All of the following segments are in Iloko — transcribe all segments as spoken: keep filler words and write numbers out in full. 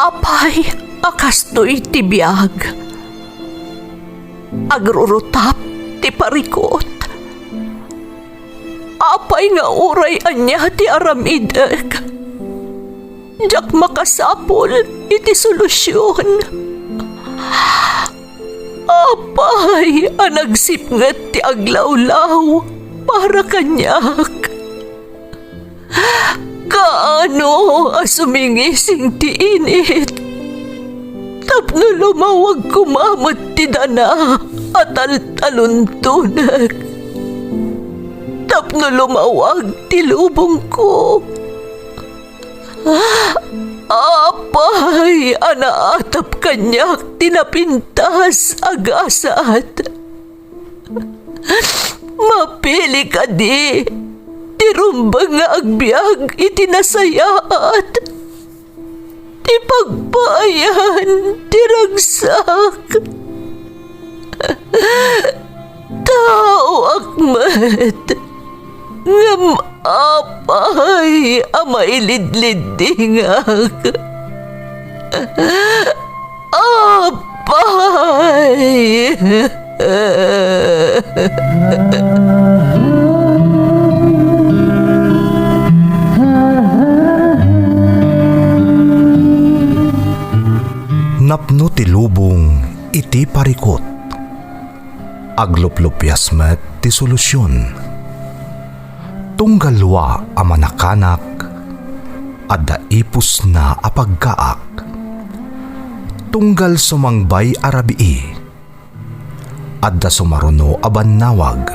Apay a kastoy ti biag? Agrurutap ti parikut. Apay nga uray ania ti aramidek, diak makasapul iti solusion. Apay a nagsipnget ti aglawlaw para kaniak? Kaano a sumingising ti init tapno lumawag koma met ti dana a taltaluntonek, tapno lumawag ti lubongko? Apay a naatap kaniak ti napintas a gasat? Mapili kadi ti rumbeng nga agbiag iti nasayaat, ti pagpaayan ti ragsak? Taoak met, ngem apay a mailidliddingak? Apay! Napno ti lubong iti parikut. Agluplupias met ti solusion. Tunggal lua a manakanak, adda ipusna a pagkaak. Tunggal sumangbay a rabii, adda sumaruno a bannawag.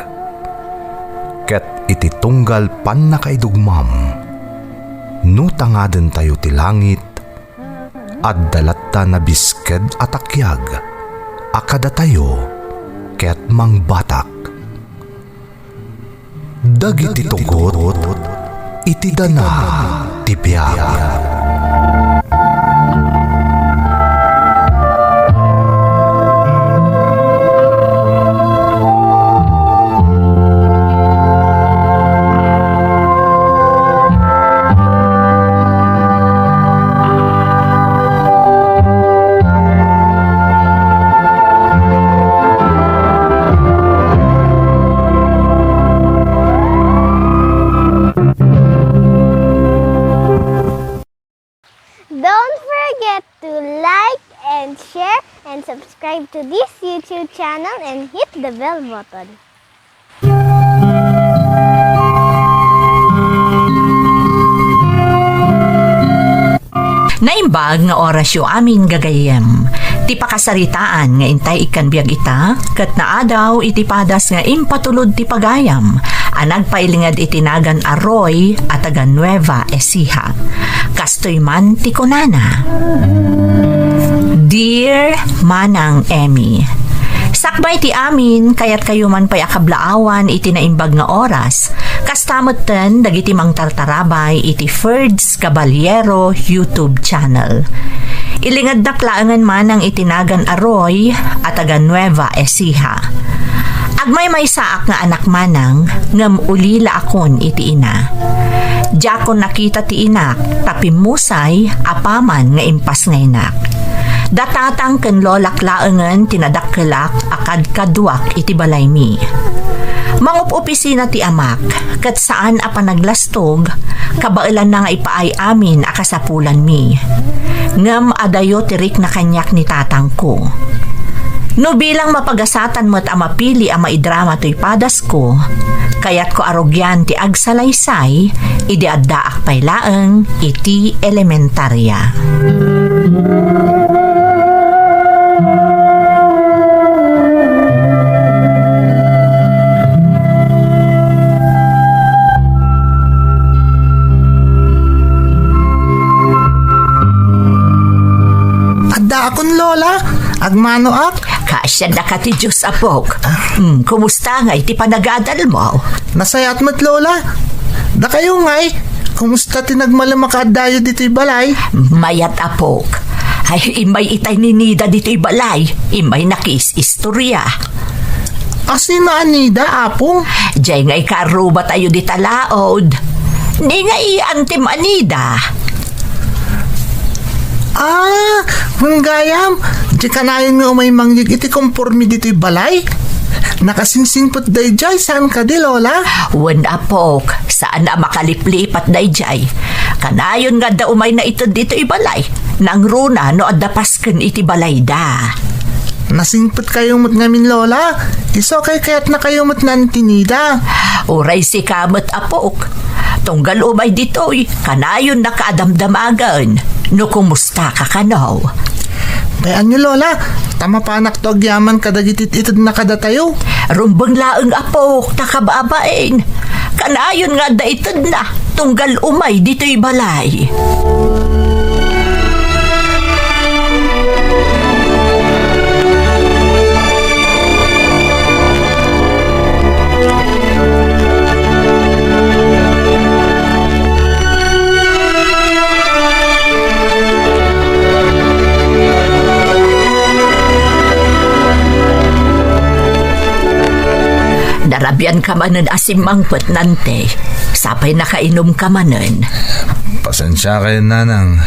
Ket iti tunggal pannakaidugmam, no tangadentayo ti langit, adda latta nabisked a takiag a kadatayo ket mangbatak. Dagiti tugot iti dana ti biag. Don't forget to like and share and subscribe to this YouTube channel and hit the bell button. Naimbag nga orasyo amin, gagayyem. Ti pakasaritaan nga intay ikkan biag ita, ket naadaw iti padas nga impatulod ti pagayam a nagpailinged iti nagan a Roy a taga Nueva Ecija. Kastoy man ti kunana, Dear Manang Emmy, sakbay ti amin, kayatkayo man pay a kablaawan iti naimbag nga oras, kasta metten dagiti mangtartarabay iti Ferds Caballero YouTube channel. Ilingednak laengen manang iti nagan a Roy a taga Nueva Ecija. Agmaymaysaak nga anak manang, ngem ulilaakon iti ina. Diakon nakita ti inak, ta pimmusay apaman nga impasngaynak. Da tatang ken lolak laengen ti nadakkelak a kadkaduak iti balaymi. Mangup-opisina ti amak, ket saan a panaglastog, kabaelanna nga ipaay amin a kasapulanmi. Ngem adayo ti rikna kaniak ni tatangko. No bilang mapagasatan met a mapili a maidrama toy padasko, kayatko a rugian ti agsalaysay idi addaak pay laeng iti elementaria. Addaakon, Lola. Agmanoak. Kaasian daka ti Diyos, apok. Hmm, kumusta ngay ti panagadalmo? Nasayaat met, Lola. Dakayo ngay, kumusta ti nagmalem a kaaddayo ditoy balay? Mayat, apok. Ay, immay itay ni Nida ditoy balay. Immay nakis-istorya. Asino a Nida, Apong? Jay nga ikarruba tayo di talaod. Ni nga i-antim a Nida. Ah, wen gayam, di kanayon nga umay mangyeg iti komporme ditoy balay? Nakasingsingpet daydiay, saan kadi, Lola? Wen, apok, saan a makaliplipat daydiay. Kanayon nga adda umay naited ditoy balay. Nangruna no adda pasken iti balayda. Nasingpetkayo met ngamin, Lola. Isu a kaykayatnakayo met ni Auntie Nida. Uray sika met, apok. Tunggal umay ditoy, kanayonnaka a damdamagen no kumustaka kano. Bay-anyo, Lola, ta mapanakto agyaman kadagiti itedna kadatayo. Rumbeng laeng, apok, ta kababain. Kanayon nga adda itedna, tunggal umay ditoy balay. Narabian ka manen a simmangpet, Nante. Sapay nakainumka manen. Pasensiakayon, nanang.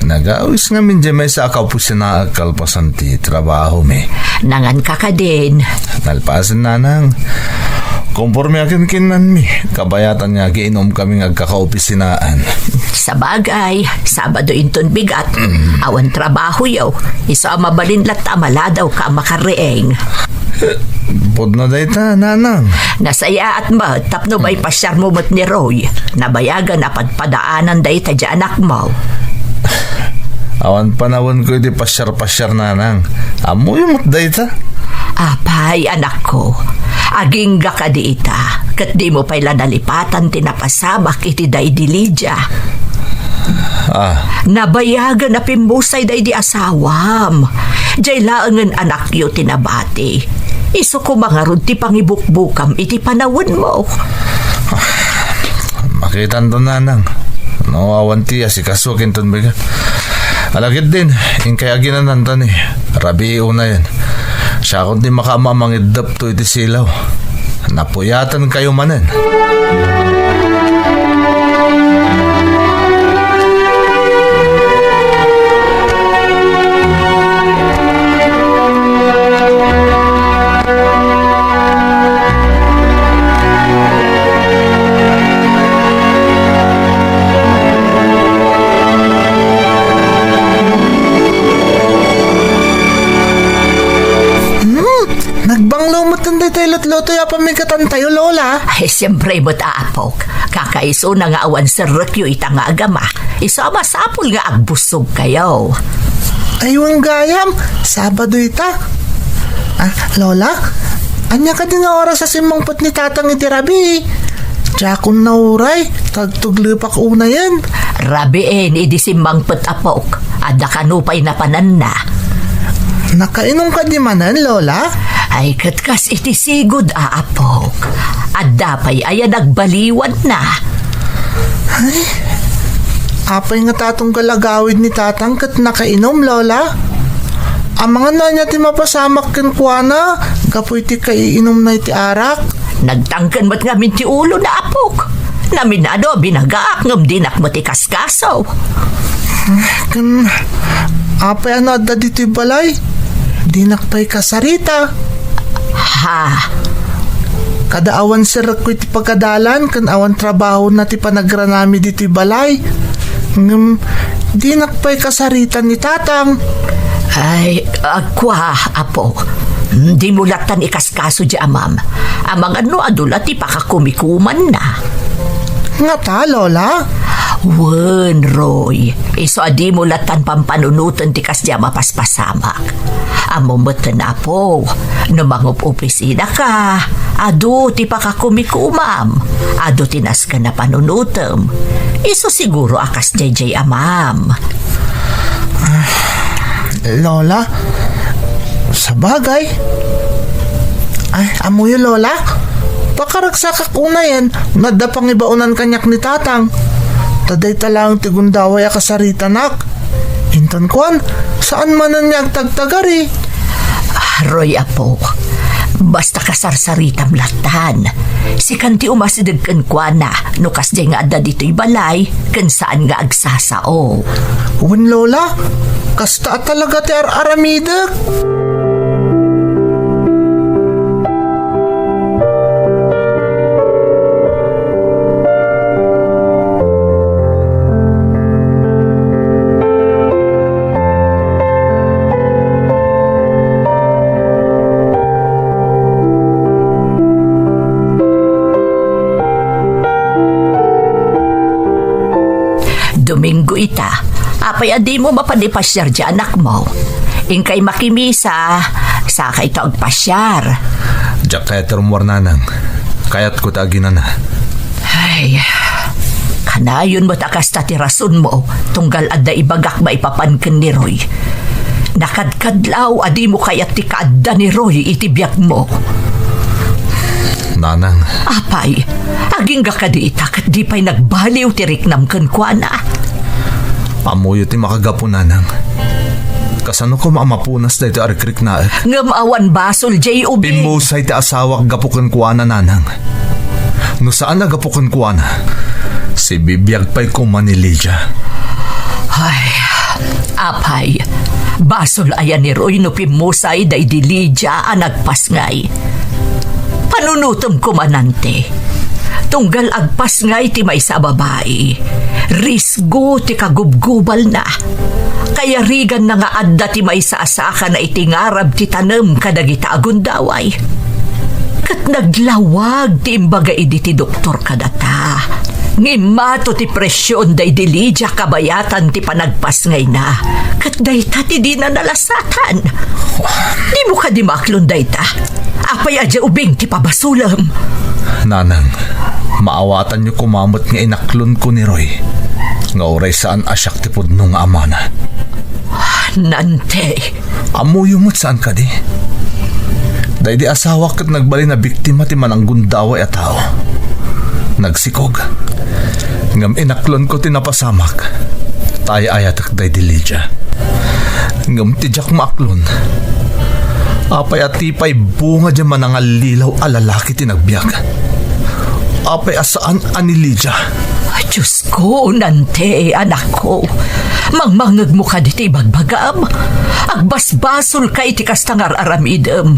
Nagawis ngamin diay maysa a kaopisinaak kalpasan ti trabahomi. Nanganka kadin? Nalpasen, nanang. Komporme a kinkinnanmi, kabayatan nga agiinumkami nga agkakaopisinaan. Sabagay, Sabado inton bigat. Mm. Awan trabahoyo. Isu a mabalin latta a maladawka a makarreeng. Pudno dayta, nanang. Nasayaat met tapno maipasiarmo met ni Roy. Nabayagan a padpadaanan dayta diay anakmo. Awan panawenko iti pasiar-pasiar, nanang. Ammoyo met dayta. Apay, anakko, agingga kadi ita, ket dimo pay la nalipatan ti napasamak iti daydi Lydia. Ah. Nabayagan a pimmusay daydi asawam. Diay laengen anakyo ti nabati. Isu koma ngarud ti pangibukbukam iti panawenmo. Makitanto, nanang. No, awan ti asikaso kinton bigat. Ala ketdin, inkay aginananta ni Rabii unayen. Siakon ti makaammo a mangiddepto iti silaw. Napuyatenkayo manen. Hmm, nagbanglo met daytoy lutlutoy a pamigatantayo, Lola. Ay, siyempre met, apok. Kakaisuna nga awan serrekyo ita nga agama. Isu a masapul nga agbusogkayo. Ay, wen gayam, Sabado ita. Ah, Lola, ania kadi nga oras a simmangpet ni Tatang iti rabii? Diakon nauray, tagtuglepak unayen. Rabiin idi simmangpet, apok. Adda kano pay napananna. Nakainum kadi manen, Lola? Ay, ket kas iti sigud a, apok. Adda pay aya nagbaliwanna. Ay, apay ngata tunggal agawid ni Tatang ket nakainum, Lola? Amangan no ania ti mapasamak kenkuana gapu iti kaiinumna iti arak? Nagtangken met ngamin ti ulona, apok. Naminado a binagaak ngem dinak met ikaskaso. Ken apay a no adda ditoy balay? Dinak pay kasarita. Ha? Kada awan serrekko iti pagadalan ken awan trabahona ti panagranami ditoy balay. Ngem dinak pay kasarita ni Tatang. Ay, ah, kua, apo. Dimo lattan ikaskaso diay amam. Amangan no adu la ti pakakumikumanna. Ngata, Lola? Wen, Roy. Isu a dimo lattan pampanunoten ti kasdiay a mapaspasamak. Ammom metten, apo, no mangup-opisinaka, adu ti pakakumikumam, adu ti nasken a panunotem. Isu siguro a kasdiay diay amam. Lola? Sabagay. Ay, ammoyo, Lola? Pakaragsakak unayen no adda pangibaonan kaniak ni Tatang. Ta dayta laeng ti gundaway a kasaritanak. Inton kuan, saan manen nga agtagtagari? Roy, apo, Basta kasarsaritam lattan. Sikan ti umasideg kenkuana no kasdiay nga adda ditoy balay ken saan nga agsasao. Wen, Lola, kasta a talaga ti ar-aramidek. Domingo ita, apay a dimo mapan ipasiar ti anakmo? Inkay makimisa, sakayto agpasiar. Diak kayat rummuar, nanang. Kayatko ti aginana. Ay, kanayon met a kasta ti rasonmo, tunggal adda ibagak maipapan ken ni Roy. Nakadkadlaw a dimo kayat ti kaadda ni Roy iti biagmo. Nanang. Apay, agingga kadi ita ket di pay nagbaliw ti riknam kenkuana? Ammoyo ti makagapu, nanang. Kasano koma a mapunas daytoy a rikriknaek? Ngem awan basol diay ubing. Pimmusay ti asawak gapu kenkuana, nanang. No saan a gapu kenkuana, sibibiag pay koma ni Lydia. Ay, apay, basol aya ni Roy no pimmusay daydi Lydia a nagpasngay? Panunotem koma, Nante. Tunggal agpasngay ti maysa a babai, risgo ti kagubgubalna. Kayariganna nga adda ti maysa a sakana iti ngarab ti tanem kadagita a gundaway. Ket naglawag ti imbaga idi ti doktor kadata nga immato ti presion daydi Lydia kabayatan ti panagpasngayna. Ket dayta ti dina nalasatan. Dimo kadi maaklon dayta? Apay a diay ubing ti pabasolem? Nanang, maawatanyo koma met nga inaklonko ni Roy, nga uray saan a siak ti pudno nga amana. Nante. Ammoyo met saan kadi? Daydi asawak ket nagbalin a biktima ti mananggundaway a tao. Nagsikog. Ngem inaklonko ti napasamak. Ta ay-ayatek daydi Lydia. Ngem ti diak maaklon, apay a ti pay bunga diay manangallilaw a lalaki ti nagbiag? Apay a saan a ni Lydia? Diosko, Nante, anakko. Mangmangngegmo kadi ti ibagbagam? Agbasbasolka iti kasta nga ar-aramidem.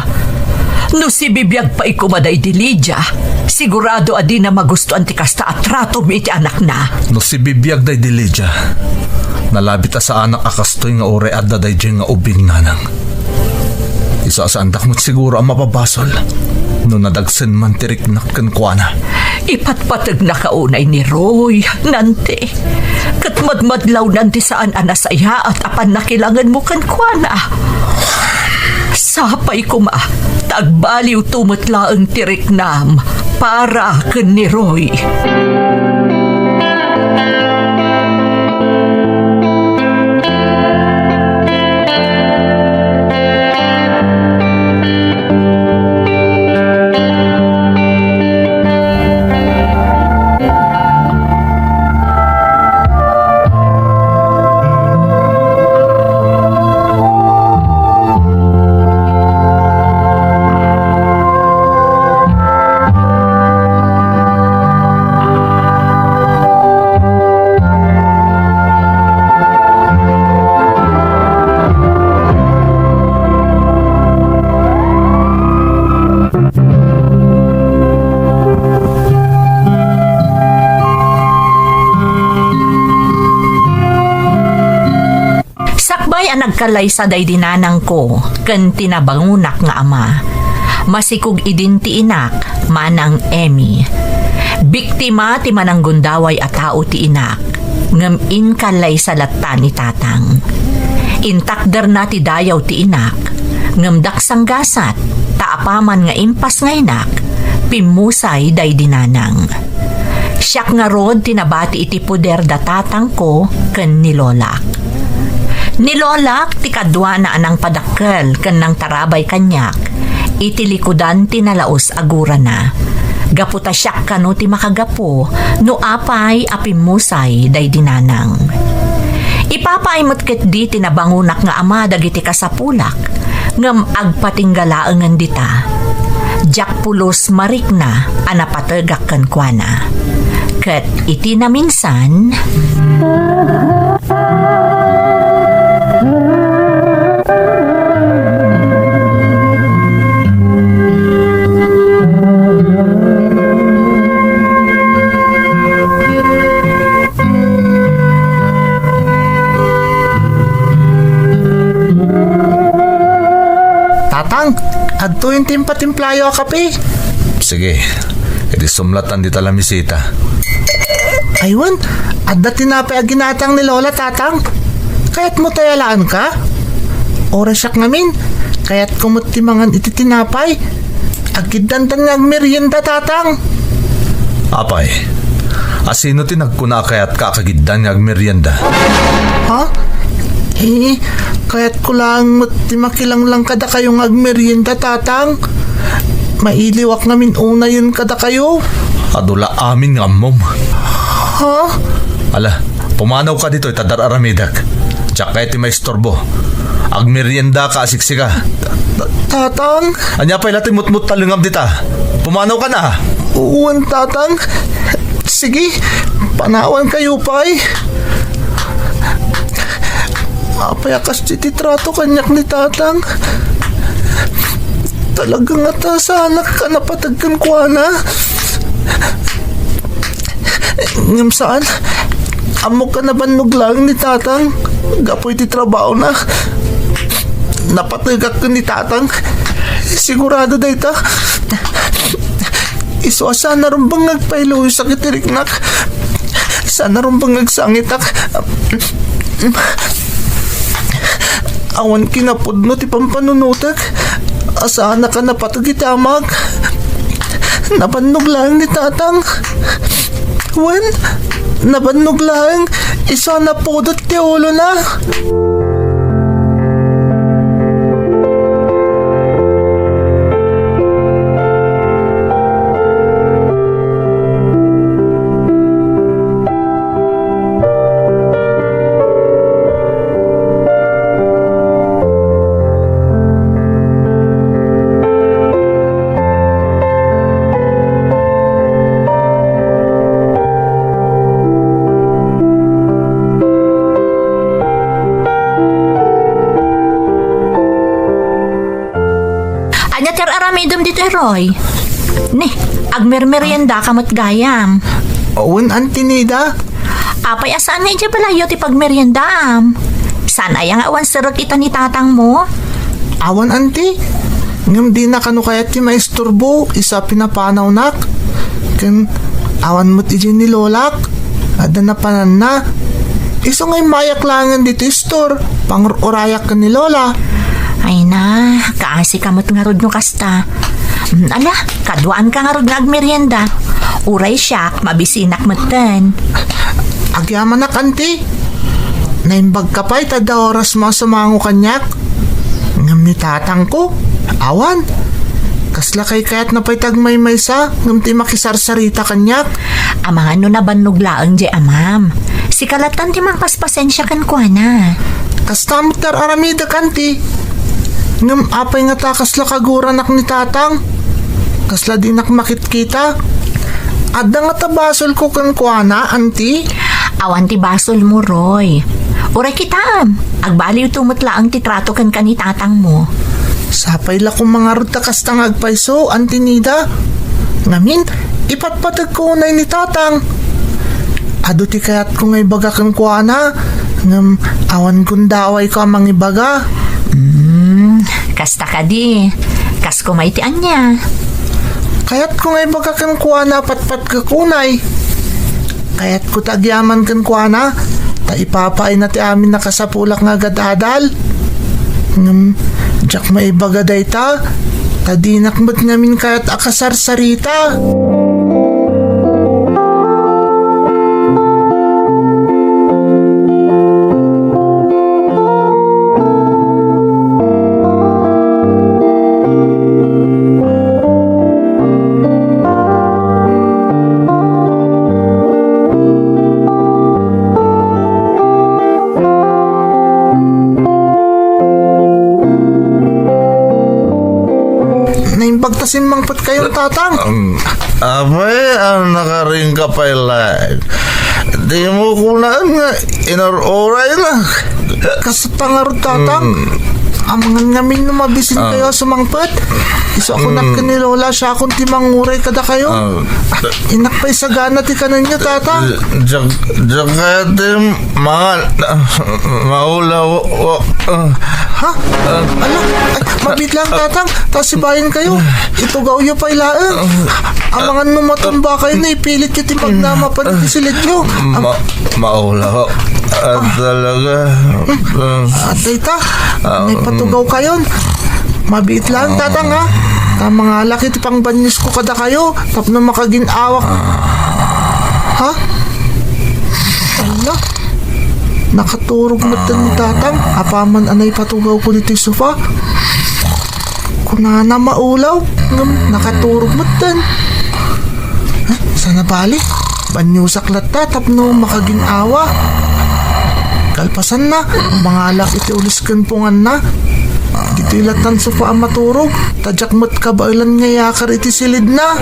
No sibibiag pay koma daydi Lydia, sigurado a dina magustuan ti kasta a tratom iti anakna. No sibibiag daydi Lydia, nalabit a saanak a kastoy nga uray adda daydiay nga ubing, nanang. Isu a saandak met siguro a mapabasol no nadagsen man ti riknak kenkuana. Ipatpategnaka unay ni Roy, Nante. Ket madmadlawnan ti saan a nasayaat a pannakilangenmo kenkuana. Sapay koma ta agbaliwto met laeng ti riknam para ken ni Roy. Sakbay a nagkallaysa daydi nanangko ken ti nabangonak nga ama, masikog idin ti inak, Manang Emmy. Biktima ti mananggundaway a tao ti inak, ngem inkallaysa latta ni tatang. Intakderna ti dayaw ti inak, ngem daksanggasat, ta apaman nga impasngaynak, pimmusay daydi nanang. Siak ngarud ti nabati iti poder da tatangko ken ni lolak. Ni lolak ti kaduana a nangpadakkel ken nangtarabay kaniak iti likudan ti nalaus a gurana. Gapu ta siak kano ti makagapu no apay a pimmusay daydi nanang. Ipapaay met ketdi ti nabangonak nga ama dagiti kasapulak, ngem agpatingga laengen dita. Diak pulos marikna a napategak kenkuana. Ket iti naminsan, Tatang, adtoyen ti impatimplayo a kape. Sige, idi sumlatan dita lamisita. Aywan, adda tinapay a ginatang ni Lola, Tatang. Kayatmo ta yalaanka? Uray siak ngamin, kayatko met ti mangan iti tinapay. Agkiddantan nga agmerienda, Tatang. Apay, a sino ti nagkuna a kayatka a kagiddan nga agmerienda? Ha? Eh, kayatko laeng met ti makilanglang kadakayo nga agmerienda, Tatang. Mailiwak ngamin unayen kadakayo. Adu la amin nga ammom. Ha? Ala, pumanawka ditoy ta dar-aramidek. Diak kayat ti maisturbo. Agmeriendaka a siksika. Tatang? Ania pay la ti mutmuttalengam dita? Pumanawkan a. Wen, Tatang. Sige, panawankayo pay. Apay a kas ti trato kaniak ni Tatang? Talaga ngata saanak a napateg kenkuana. Ngem saan, ammok a nabannog laeng ni Tatang gapu iti trabahona. Napategak ken ni Tatang. Sigurado dayta. Isu a saan a rumbeng nga agpailuyosak iti riknak. Saan a rumbeng nga agsangitak. Awan kinapudno ti pampanunotek a saanak a napateg iti amak. Nabannog laeng ni Tatang. Wen, nabannog laeng isu a napudot ti ulona. Ania ti ar-aramidem ditoy, Roy? Ni, agmermeriendaka met gayam. Wen, Auntie Nida. Apay a saan nga idiay balayyo ti pagmeriendaam? Saan aya nga awan serrek ita ni tatangmo? Awan, Auntie. Ngem dina kano kayat ti maisturbo isu a pinapanawnak. Ken awan met idiay ni Lolak. Adda napananna. Isu nga immayak laengen ditoy istor, pangur-urayak ken ni Lola. Ay na, kaasika met ngarud no kasta. Mm, ala, kaduaanka ngarud nga agmerienda. Uray siak, mabisinak metten. Agyamanak, Auntie. Naimbagka pay ta adda orasmo a sumango kaniak. Ngem ni tatangko, awan. Kasla kaykayatna pay ti agmaymaysa ngem ti makisarsarita kaniak. Amangan no nabannog laeng diay amam. Sika lattan ti mangpaspasensia kenkuana. Kasta met ti ar-aramidek, Auntie. Ngem apay ngata kasla kaguranak ni tatang? Kasla dinak makitkita? Adda ngata basolko kenkuana, Auntie? Awan ti basolmo, Roy. Uray kitaem, agbaliwto met laeng ti trato kenka ni tatangmo. Sapay la koma ngarud ta kasta nga agpayso, Auntie Nida. Ngamin, ipatpategko unay ni tatang. Adu ti kayatko nga ibaga kenkuana, ngem awan gundawayko a mangibaga. Hmm, kasta kadi. Kas koma iti ania? Kayatko nga ibaga kenkuana a patpategko unay. Kayatko ta agyaman kenkuana, ta ipapaayna ti amin a kasapulak nga agad-adal. Ngem, diak maibaga dayta, ta dinak met ngamin kayat a kasarsarita. Naimbag ta simmangpetkayon, Tatang. Um, apay, a nakaringka pay laeng? Dimo kunaan nga inur-uraynak. Kasta ngarud, Tatang. Mm. Amangan ngamin no mabisinkayo a sumangpet. Isu a kunak ken ni Lola, siakon ti manguray kadakayo. Ah. Innak pay sagana ti kanenyo, Tatang. Diak, diak kayat ti mangan. Maulaw. Ah. Ha? Ala, ay, mabiit lang, Tatang. Ta sibayenkayo. Itugawyo pay laeng. Amangan no matumbakayo no ipilityo ti magnama mapan iti silidyo. Ma-, maulaw. Ah, talaga. Ah. Atay ta. Ah, nay patugawkayon. Mabiit lang, Tatang, ha? Ta mangalak iti pangbanyusko kadakayo tapno makagin-awak. Ha? Ala. Nakaturog metten ni Tatang. Apaman a naipatugawko ditoy sofa. Kunana maulaw, ngem nakaturog metten. Eh, sana bali, banyusak latta tapno makagin-awa. Kalpasanna, mangalak iti ules ken punganna. Ditoy lattan sofa a maturog, ta diak met kabaelan nga iyakar iti silidna.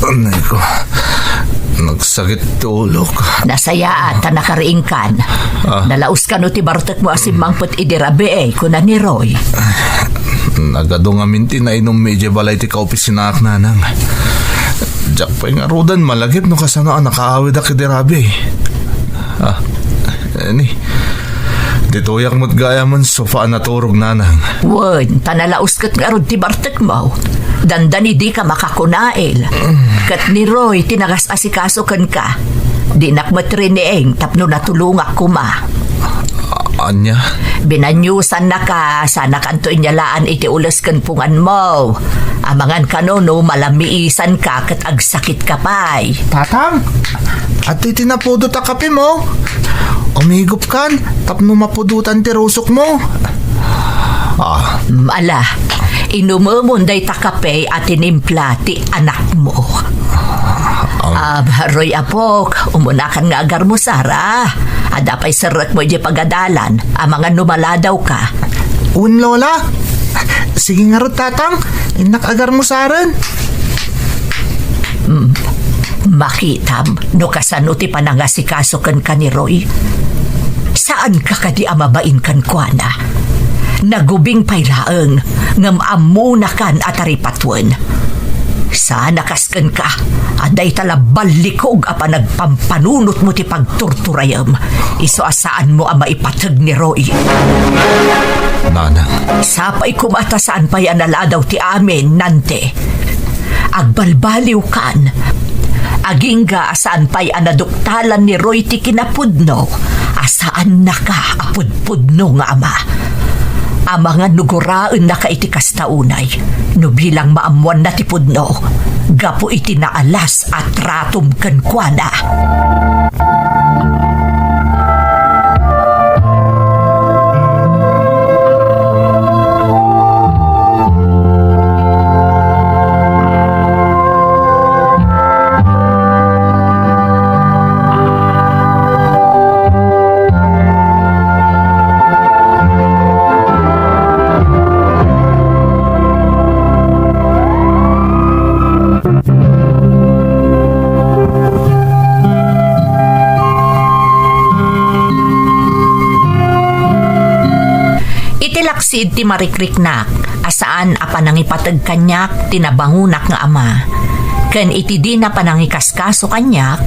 Anay ko. Nagsakit ti ulok. Nasayaat ta nakariingkan. Ah. Nalaus kano ti bartekmo a simmangpet idi rabii, kuna ni Roy. Nagadu ngamin ti nainummi idiay balay ti kaopisinaak, Nanang. Diak pay ngaruden malagip no kasano a nakaawidak idi rabii. Ah, ni, ditoyak met gayam a sofa a naturog, Nanang. Wen, ta nalaus ket ngarud ti bartekmo. Dandani dika makakunail. Ket ni Roy ti nagas-asikaso kenka. Dinak met riniing tapno natulongak koma. A-, ania? Binanyusannaka, sanakanto inyalaan iti ules ken punganmo. Amangan kano no malamiisanka ket agsakitka pay. Tatang, adtoy ti napudot a kapemo. Umigupkan tapno mapudotan ti rusokmo. Ah. Mm, ala, inumemon dayta kape a tinimpla ti anakmo. Ah. Ah, Roy, apok, umunakan nga agarmusar, a. Adda pay serrekmo idiay pagadalan, amangan no maladawka. Wen, Lola. Sige ngarud, Tatang. Innak agarmusaren. Mm. Makitam no kasano ti panangasikaso kenka ni Roy. Saanka kadi a mabain kenkuana? Nagubing pay laeng, ngem ammonakan a taripatuen. Saan a kas kenka, a dayta la ballikog a panagpampanunotmo ti pagturturayem, isu a saanmo a maipateg ni Roy. Nanang. Sapay koma ta saan pay a naladaw ti amin, Nante. Agbalbaliwkan. Agingga a saan pay a naduktalan ni Roy ti kinapudno a saannaka a pudpudno nga ama. Amangan no guraennaka iti kasta unay, no bilang maammoanna ti pudno, gapu iti naalas a tratom kenkuana. Iti laksid ti marikriknak a saan a panangipateg kaniak ti nabangonak nga ama, ken iti dina panangikaskaso kaniak,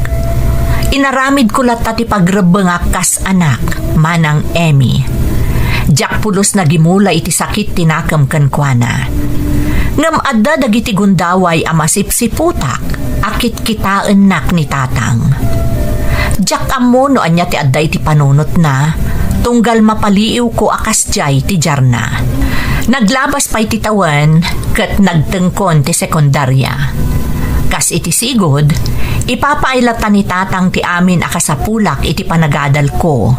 inaramidko latta ti pagrebbengak kas anak, Manang Emmy. Diak pulos nagimula iti sakit ti nakem kenkuana. Ngem adda dagiti gundaway a masipsiputak a kitkitaennak ni Tatang. Diak ammo no ania ti adda iti panunotna, tunggal mapaliiwko a kasdiay ti diarna. Naglabas pay ti tawen ket nagtengkon ti sekundaria. Kas iti sigud, ipapaay latta ni Tatang ti amin a kasapulak iti panagadalko.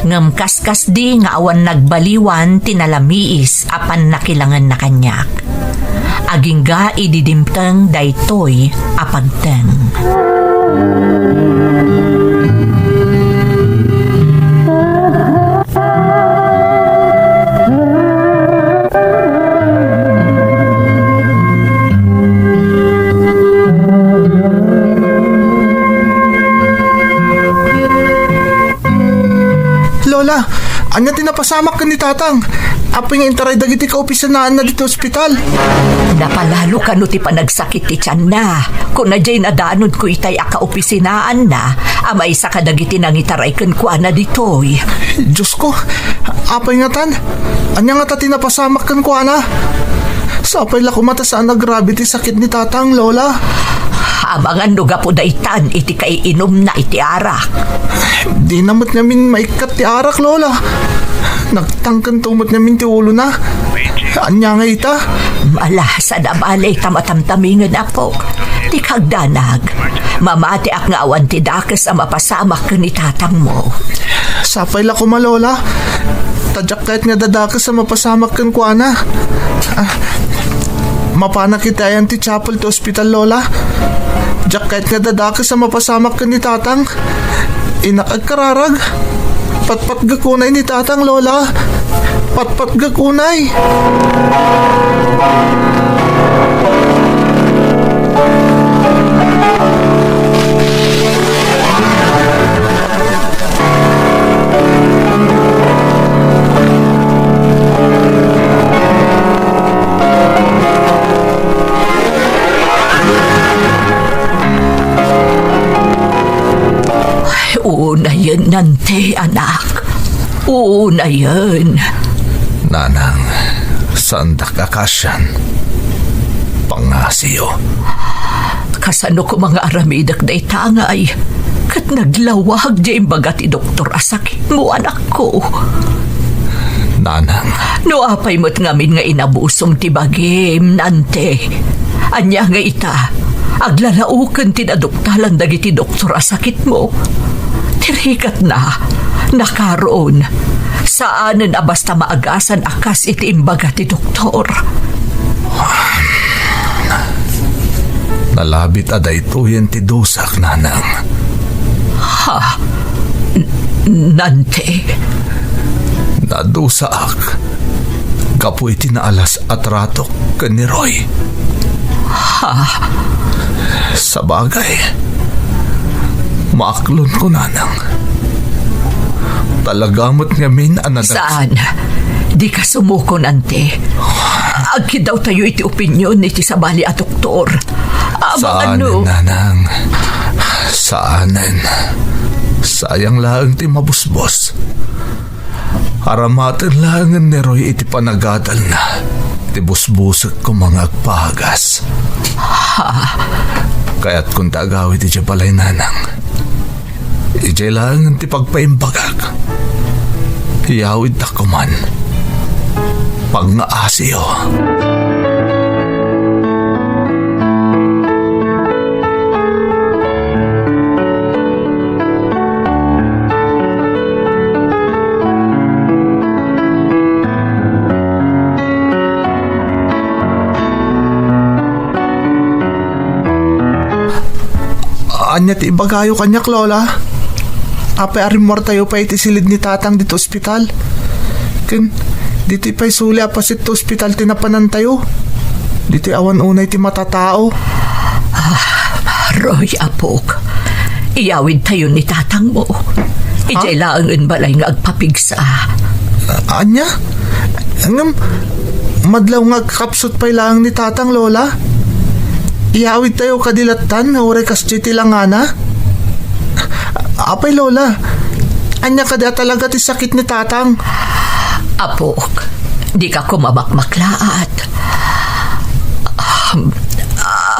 Ngem kaskasdi nga awan nagbaliwan ti nalamiis a pannakilangenna kaniak. Agingga idi dimteng daytoy a pagteng. Lola, ania ti napasamak ken ni Tatang? Apay nga intaray dagiti kaopisinaanna ditoy ospital? Napalalo kano ti panagsakit ti tianna. Kuna diay nadanonko itay a kaopisinaanna a maysa kadagiti nangitaray kenkuana ditoy. Diosko, apay ngatan? Ania ngata ti napasamak kenkuana? Sapay la koma ta saan a grabe ti sakit ni Tatang, Lola. Amangan no gapu daytan iti kaiinumna iti arak. Dina met ngamin maikkat ti arak, Lola. Nagtangkento met ngamin ti ulona. Ania nga ita? Ala, saan a bale ta matamtamingen, apok. Dika agdanag. Mamatiak nga awan ti dakes a mapasamak ken ni Tatangmo. Sapay la koma, Lola. Ta diak kayat nga adda dakes a mapasamak kenkuana. Ah, mapanak iti ayan ti chapel ti ospital, Lola. Diak kayat nga adda dakes a mapasamak ken ni Tatang. Innak agkararag. Patpatgek unay ni Tatang, Lola. Patpatgek unay. Unayen, Nante, anak. Unayen. Nanang, saandak a kaasian. Pangngasiyo. Kasano koma nga aramidek dayta ngay? Ket naglawag diay imbaga ti doktor a sakitmo, anakko. Nanang. No apay met ngamin nga inabusom ti bagim, Nante? Ania nga ita, aglalaoken ti naduktalan dagiti doktor a sakitmo? Ti rikatna, nakaron, saanen a basta maagasan a kas iti imbaga ti doktor. Nalabit a daytoyen ti dusak, Nanang. Ha? N-, Nante? Nadusaak gapu iti naalas a tratok ken ni Roy. Ha? Sabagay, maaklonko, Nanang. Talaga met ngamin a nadag- Saan? Dika sumuko, Nante. Agkiddawtayo iti opinyon iti sabali a doktor. Amangan no. Saanen, Nanang. Saanen. Sayang laeng ti mabusbos. Aramaten laengen ni Roy iti panagadalna ti busbusek koma nga agpagas. Ha? Kayatkon ta agawid idiay balay, Nanang. Idiay laengen ti pagpaimbagak. Iyawidtak koman. Pagngasiyo. Ania ti ibagayo kaniak, Lola? Apay a rimmuartayo pay iti silid ni Tatang ditoy ospital? Ken ditoy pay suli a paset ti ospital ti napanantayo? Ditoy awan unay ti matatao. Ah, Roy, apok, iyawidtayo ni Tatangmo. Idiay laengen balay nga agpapigsa. Ania? Ngem, madlaw nga agkakapsut pay laeng ni Tatang, Lola. Iyawidtayo kadi lattan nga uray kasdiay ti langana? Apay, Lola, ania kadi a talaga ti sakit ni Tatang? Apok, dika koma makmaklaat. Um,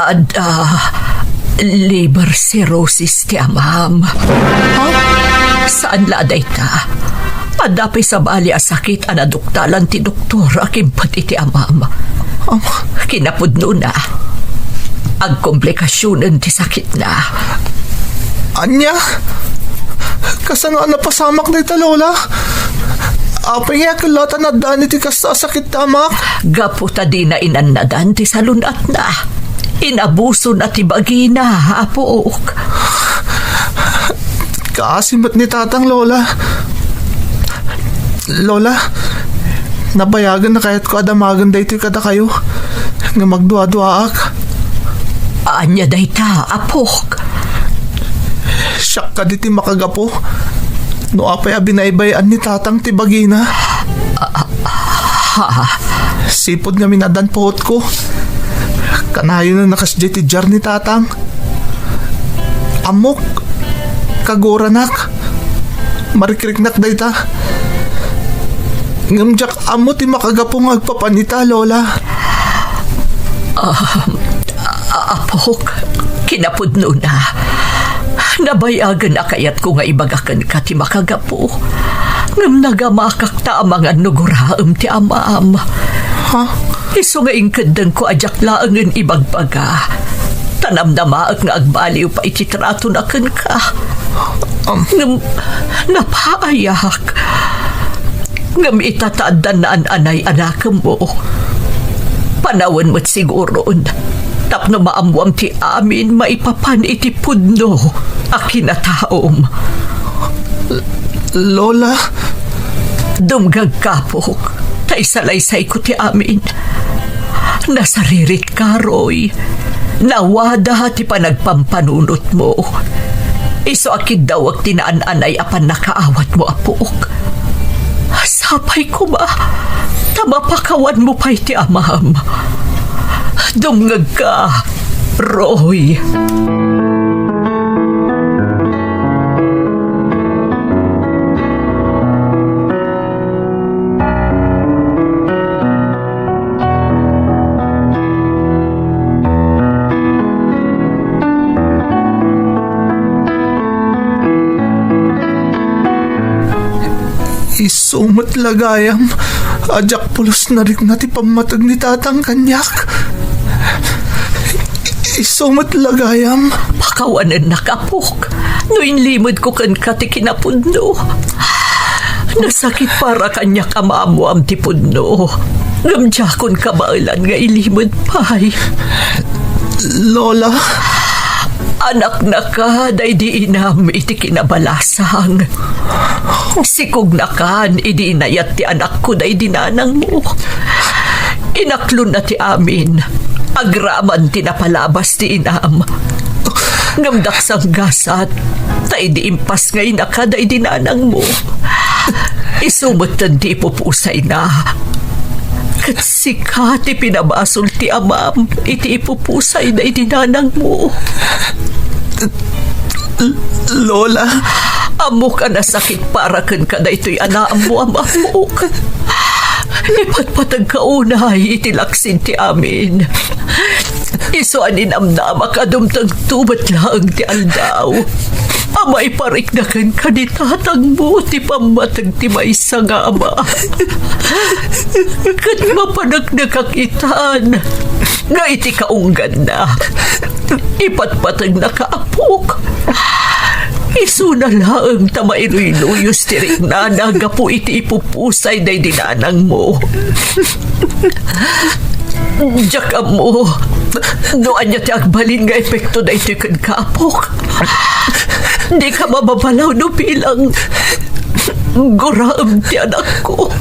adda liver cirrhosis ti amam. Ha? Saan la a dayta. Adda pay sabali a sakit a naduktalan ti doktor a kimpet iti amam. Ama. Kinapudnona, agkomplikasionen ti sakitna. Ania? Kasano a napasamak dayta, Lola? Apay nga a ket la ta naaddan iti kasta a sakit ti amak? Gapu ta dina inannadan ti salun-atna. Inabusona ti bagina, apok. Kaasi met ni Tatang, Lola. Lola, nabayagen a kayatko a damagen daytoy kadakayo, ngem agduaduaak. Ania dayta, apok? Siak kadi ti makagapu no apay a binaybay-an ni Tatang ti bagina. Ha? Sipud ngamin addan puotko. Kanayon a nakasdiay ti diar ni Tatang. Ammok, kaguaranak. Marikriknak dayta. Ngem diak ammo ti makagapu nga agpapan ita, Lola. Ah, a-, apok, kinapudnona. Nabayagen a kayatko nga ibaga kenka ti makagapu. Ngem nagamakak ta amangan no guraem ti amam. Ha? Isu nga inkeddengko a diak laengen ibagbaga. Ta namnamaek nga agbaliw pay ti tratona kenka. Am. Ngem napaayak. Ngem ita ta addan naan-anay a nakemmo. Panawen met siguron tapno maammuam ti amin maipapan iti pudno a kinataom. Lola? Dumngegka, apok, ta isalaysayko ti amin. Nasaririt ka, Roy. Nawada ti panagpampanunotmo. Isu a kiddawek ti naan-anay a pannakaawatmo, apok. Sapay koma ta mapakawanmo pay ti amam. Dumngegka, Roy. Isu met la gayam a diak pulos narikna ti pammateg ni Tatang kaniak. Isu met la gayam. Pakawanennak, apok, no inlimedko kenka ti kinapudno. Nasakit para kaniak a maammuam ti pudno. Ngem diakon kabaelan nga ilimed pay. Lola? Anaknaka daydi inam iti kinabalasang. Sikognakan idi inayat ti anakko daydi nanangmo. Inaklonna ti amin agraman ti napalabas ti inam. Ngem daksang gasat, ta idi impasngaynaka daydi nanangmo, isu metten ti ipupusayna. Ket sika ti pinabasol ti amam iti ipupusay daydi nanangmo. Lola? Ammok a nasakit para kenka daytoy a naammoam, ammok. Ipatpategka unay iti laksid ti amin. Isu a ninamnamak a dumtengto met laeng ti aldaw a maiparikna kenka ni tatangmo ti pammateg ti maysa nga ama. Ket mapaneknekak itan nga iti kaungganna, ipatpategnaka, apok. Isuna laeng ta mailuyluyos ti riknana gapu iti ipupusay daydi nanangmo. Diak ammo no ania ti agbalin nga epekto daytoy kenka, apok. Dika mababalaw no bilang guraem ti anakko.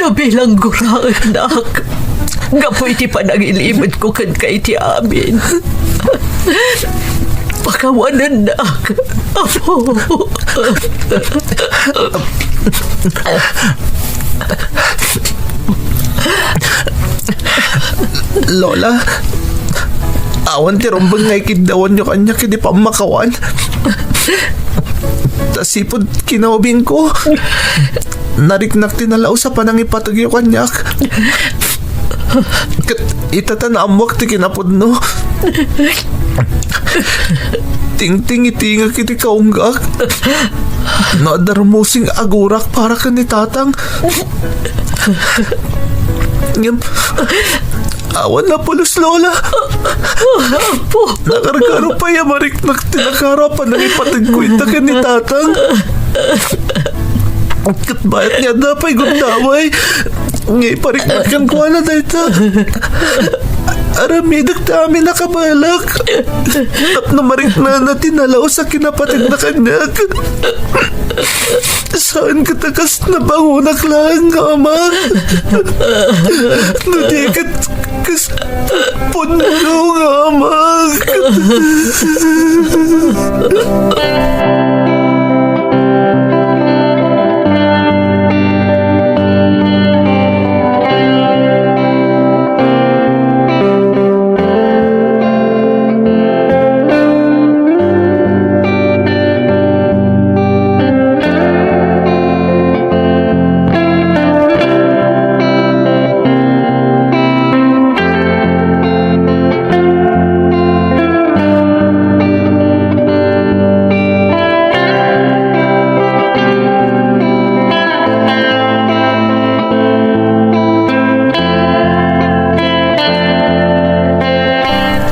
No bilang guraemnak gapu iti panangilimedko kenka iti amin. Pakawanennak, Apo. Lola, awan ti rumbeng nga ikiddawanyo kaniak idi pammakawan. Ta sipud kinaubingko, nariknak ti nalaus a panangipategyo kaniak. Ket ita ta naammoak ti kinapudno, tingtingitingak iti kaunggak. No adda rummusing agurak para ken ni tatang. Ngem, Awan napulos, Lola. Apo. Nakarkaro pay a mariknak ti nakaro a panangipategko ita ken ni Tatang. Ket bayat nga adda pay gundaway nga ipariknak kenkuana dayta. Aramidek ti amin a kabaelek. Tapno mariknana ti nalaus a kinapategna kaniak. Saan ket a kas nabangonak laeng nga ama. No di ket kas pudno nga ama.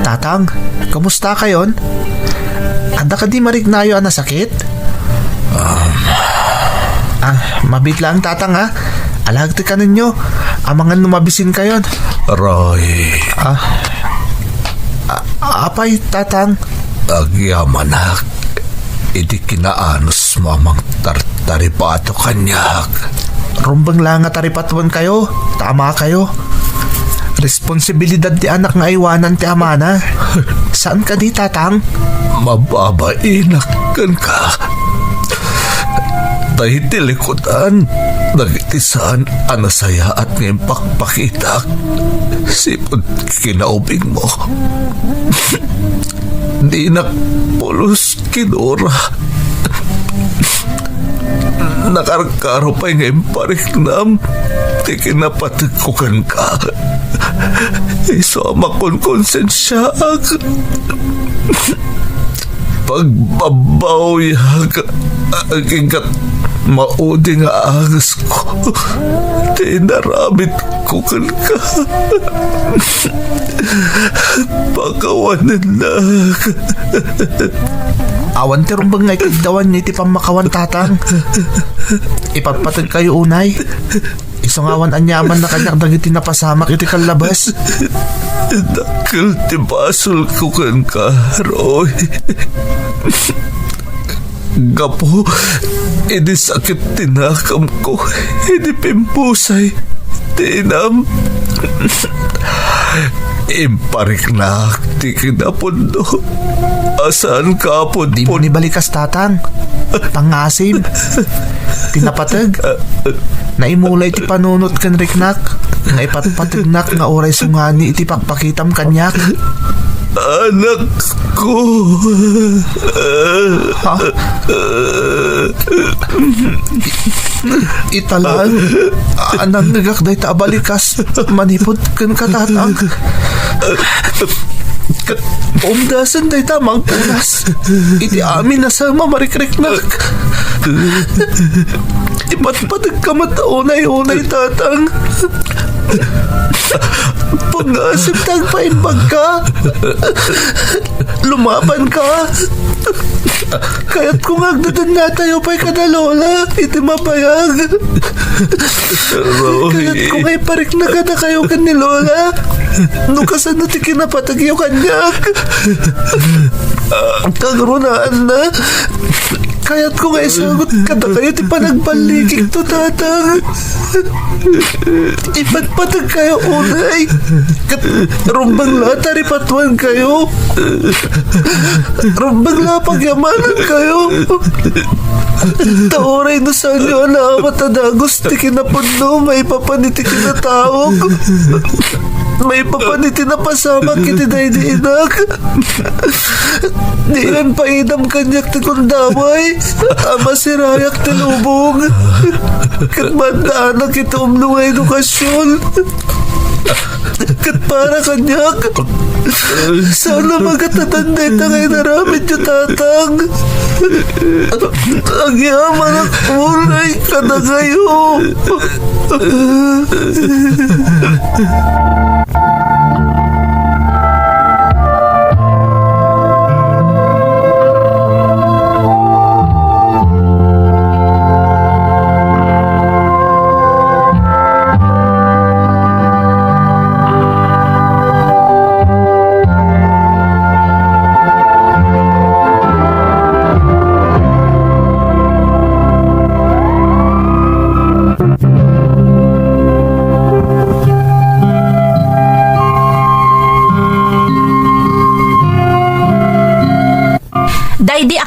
Tatang, kumusta kayon? Adda kadi mariknayo a nasakit? Ah, mabiit laeng, Tatang, ha? Alagad ti kanenyo. Amangan no mabisin kayon. Roy. Ah, a-, apay, Tatang? Agyamanak iti kinaanusmo a mangtartaripato kaniak. Rumbeng la nga taripatuenkayo, ta amakayo. Responsibilidad ti anak nga aywanan ti amana. Saan kadi, Tatang? Mababainak kenka. Ta iti likudan dagiti saan a nasayaat nga impakpakitak sipud kinaubingmo. Dinak pulos kinuna. Nakarkaro pay nga impariknam ti kinapategko kenka. Isu a makonkonsensiaak. Pagbabbawiak agingga maudi nga angesko ti inaramidko kenka. Pakawanennak. Awan ti rumbeng nga ikaddawanyo iti pammakawan, Tatang. Ipatpategkayo unay. Isu nga awan aniamanna kaniak dagiti napasamak iti kallabas. Dakkel ti basolko kenka, Roy. Gapu idi sakit ti nakamko, idi pimpusay ti inam, impariknak ti kinapudno a saan kapudpud. Dimo ni balikas, Tatang. Pangngasim. Ti napateg. Naimulay ti panunot ken riknak nga ipatpategnak nga uray sungani iti pakpakitam kaniak. Anakko. Ha? Ita laeng a nangngegak dayta a balikas manipud kenka, Tatang. Umdasen dayta a mangpunas iti amin a saan a marikriknak. Ipatpategka met unay-unay, Tatang. Pangngasim ta agpaimbagka. Lumabanka. Kayatko nga agdadannatayo pay kada Lola iti mabayag. Roy. Kayatko nga iparikna kadakayo ken ni Lola no kasano ti kinapategyo kaniak. Kangrunaanna, kayatko nga isagut kadakayo ti panagballikikto, Tatang. Ipatpategkayo unay. Ket rumbeng la ta ripatuenkayo. Rumbeng la pagyamanenkayo. Ta uray no saanyo a naawat a dagus ti kinapudno maipapan iti kinataok, maipapan iti napasamak iti daydi inak, diin paidam kaniak ti gundaway a masirayak ti lubong. Ket maaddaanak iti umno nga edukasyon. Ket para kaniak, saan a magatadan dayta nga inaramidyo, Tatang. Agyamanak unay kadakayo.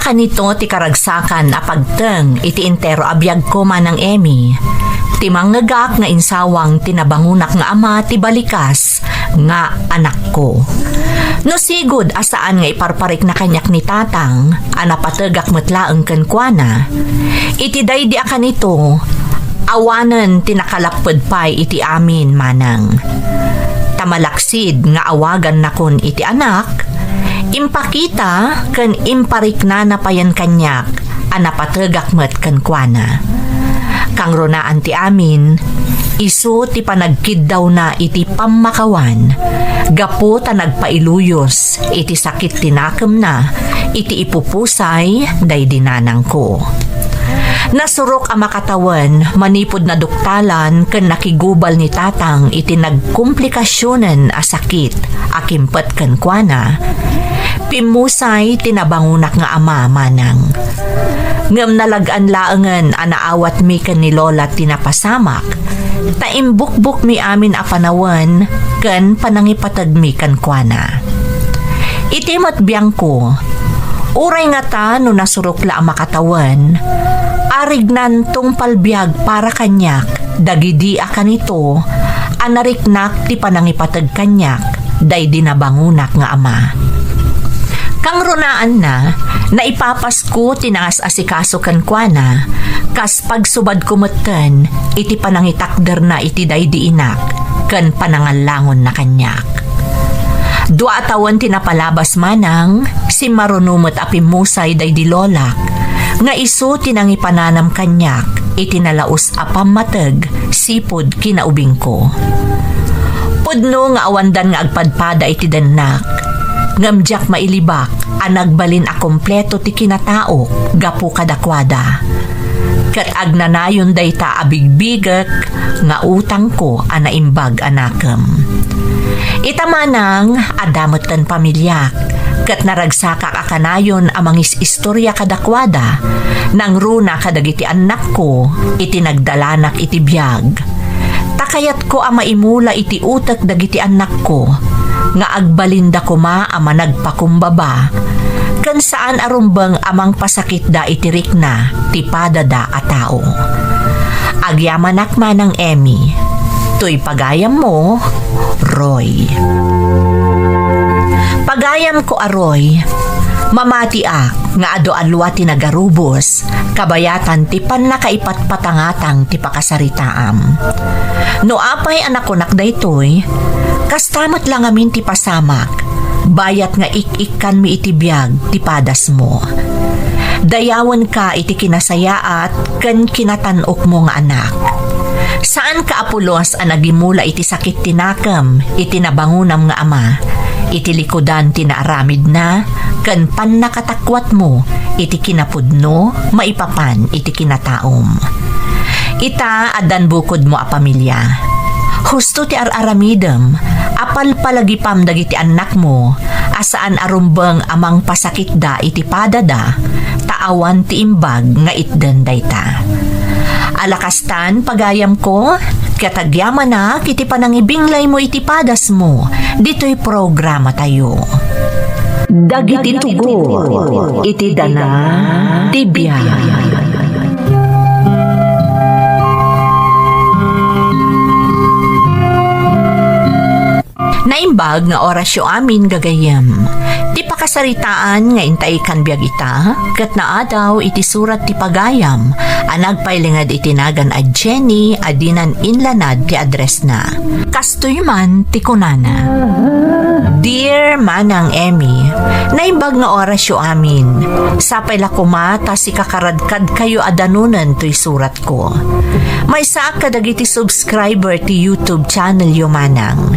Kanito ti karagsakan a pagteng iti entero a biagko, Manang Emmy. Timangngegak nga insawang ti nabangonak nga ama ti balikas nga anakko. No sigud a saan nga iparparikna kaniak ni Tatang a napategak met laeng kenkuana, iti daydi a kanito, awanen ti nakalapped pay iti amin, Manang. Ta malaksid nga awagannakon iti anak, impakita ken impariknana payen kaniak a napategak met kenkuana. Kangrunaan ti amin, isu ti panagkiddawna iti pammakawan, gapu ta nagpailuyos iti sakit ti nakemna iti ipupusay daydi nanangko. Nasurok a makatawen manipud naduktalan ken nakigubal ni Tatang iti nagkomplikasionen a sakit a kimpet kenkuana, pimmusay ti nabangonak nga ama, Manang. Ngem nalag-an laengen a naawatmi ken ni Lola ti napasamak, ta imbukbokmi amin a panawen ken panangipategmi kenkuana. Iti met biangko, uray ngata no nasurok la a makatawen, arignan tungpal biag para kaniak dagidi a kanito a nariknak ti panangipateg kaniak daydi nabangonak nga ama. Kangrunaanna, naipapasko ti nangas-asikaso kenkuana, kas pagsubadko metten iti panangitakderna iti daydi inak ken panangallangonna kaniak. Dua a tawen ti napalabas, Manang, simmaruno met a pimmusay daydi lolak nga isu ti nangipananam kaniak iti nalaus a pammateg sipud kinaubingko. Pudno nga awandan nga agpadpada iti dennak, ngem diak mailibak a nagbalin a kompleto ti kinataok gapu kadakuada. Ket agnanayon dayta a bigbigek nga utangko a naimbag a nakem. Ita, Manang, adda metten pamiliak, ket naragsakak a kanayon a mangis-istoria kadakuada, nangruna kadagiti annakko iti nagdalanak iti biag. Ta kayatko a maimula iti utek dagiti annakko nga agbalinda koma a managpakumbaba, ken saan a rumbeng a mangpasakitda iti rikna ti padada a tao. Agyamanak, Manang Emmy. Toy pagayammo, Roy. Pagayamko a Roy, mamatiak nga adu a dua ti nagarubos, kabayatan ti pannakaipatpatangatang ti pakasaritaam. No apay a nakunak daytoy, kasta met la ngamin ti pasamak, bayat nga ik-ikkanmi iti biag ti padasmo. Dayawenka iti kinasayaat ken kinatan-okmo nga anak. Saanka a pulos a nagimula iti sakit ti nakem iti nabangonam nga ama, iti likudan ti naaramidna ken pannakatakuatmo iti kinapudno maipapan iti kinataom. Ita, addan bukodmo a pamilya. Husto ti ar-aramidem a palpalagipam dagiti annakmo a saan a rumbeng a mangpasakitda iti padada, ta awan ti imbag nga itden dayta. Ala kastan, pagayamko, ket agyamanak iti panangibinglaymo iti padasmo ditoy programatayo. Dagiti tugot iti dana ti biag. Naimbag nga orasyo amin, gagayyem. Ti pakasaritaan nga intaikan biag ita, ket naadaw iti surat ti pagayam a nagpailinged iti nagan a Jenny a dinan inlanad ti addressna. Kastoy man ti kunana, "Dear Manang Emmy, naimbag nga orasyo amin. Sapay la koma ta sikakaradkadkayo a danunen toy surat ko. Maysaak kadagiti subscriber ti YouTube channel yo, Manang.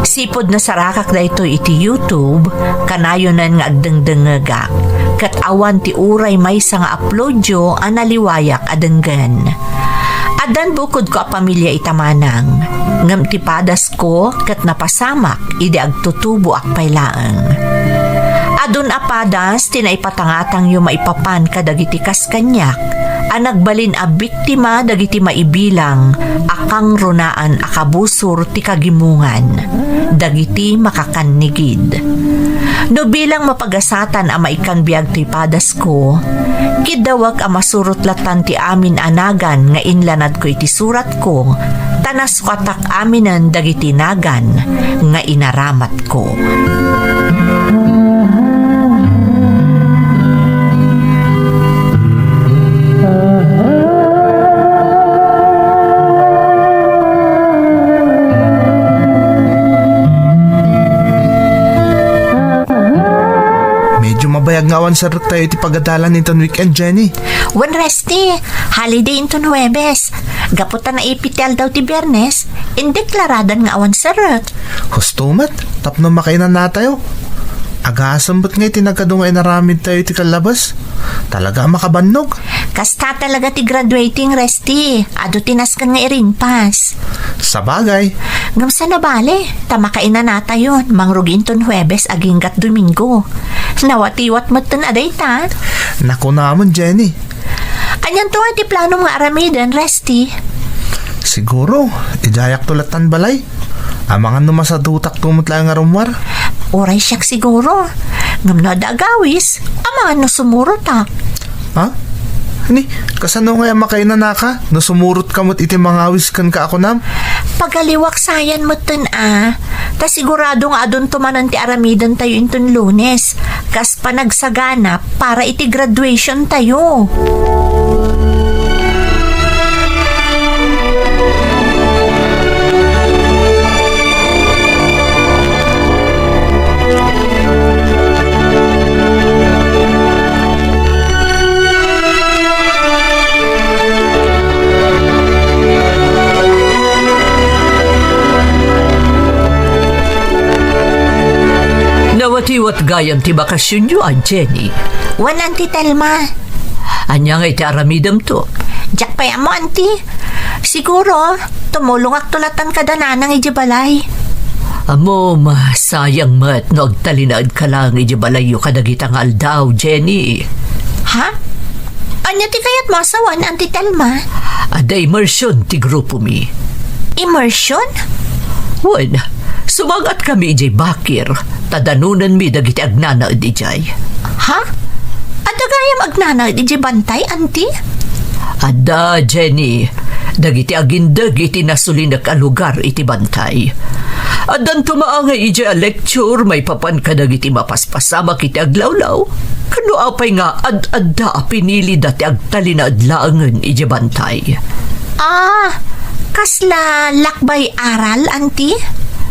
Sipud nasarakak daytoy iti YouTube, kanayonen nga agdengdengngegak, ket awan ti uray maysa nga upload yo a naliwayak a denggen. Addan bukodko a pamilya ita, Manang, ngem ti padasko ket napasamak idi agtutuboak pay laeng. Adun a padas ti naipatangatangyo maipapan kadagiti kas kaniak a nagbalin a biktima dagiti maibilang a kangrunaan a kabusor ti kagimongan dagiti makakannigid. No bilang mapagasatan a maikkan biag toy padasko, kiddawek a masurot lattan ti amin a nagan nga inlanadko iti suratko, ta nasukatak aminen dagiti nagan nga inaramatko. Medyo mabayag nga awan serrektayo iti pagadalan inton weekend, Jenny. Wen, Resti, holiday inton Huwebes. Gapu ta naipit ti aldaw ti Biyernes, indeklaradan nga awan serrek. Husto met, tapno makainanatayo. Agasem met nga iti nagadu nga inaramidtayo iti kallabes. Talaga a makabannog. Kasta talaga ti graduating, Resti. Adu ti nasken nga iringpas. Sabagay. Ngem saan a bale, ta makainanatayon, mangrugi inton Huwebes agingga't Domingo. Nawatiwat metten a dayta. Nakunamon, Jenny. Anianto nga ti planom nga aramiden, Resti? Siguro, idiayakto lattan balay. Amangan no masadutakto met laeng nga rummuar. Uray siak siguro. Ngem no adda agawis, amangan no sumurotak. Ha? Ni, kasano nga makainanaka no sumurotka met iti mangawis kenka a kunam? Pagaliwak sayan metten a. Ta sigurado nga adunto manen ti aramidentayo inton Lunes. Kas panagsagana para iti graduation tayo. Nawatiwat gayam ti bakasionyo a, Jenny. Wen, Auntie Telma. Ania nga iti aramidemto? Diak pay ammo, Auntie. Siguro, tumulongakto lattan kada nanang idiay balay. Ammom, sayang met no agtalinaedka laeng idiay balayyo kadagita nga aldaw, Jenny. Ha? Ania ti kayatmo a sawen, Auntie Telma? Adda immersion ti grupomi. Immersion? Wen, sumangatkami idiay bakir, ta danonenmi dagiti agnanaed idiay. Ha? Adda gayam agnanaed idiay bantay, Auntie? Adda, Jenny. Dagiti agindeg iti nasulinek a lugar iti bantay. Addanto maangay idiay a lecture maipapan kadagiti mapaspasamak iti aglawlaw. Ken no apay nga ad-adda a pinilida ti agtalinaed laengen idiay bantay. Ah, kasla lakbay aral, Auntie?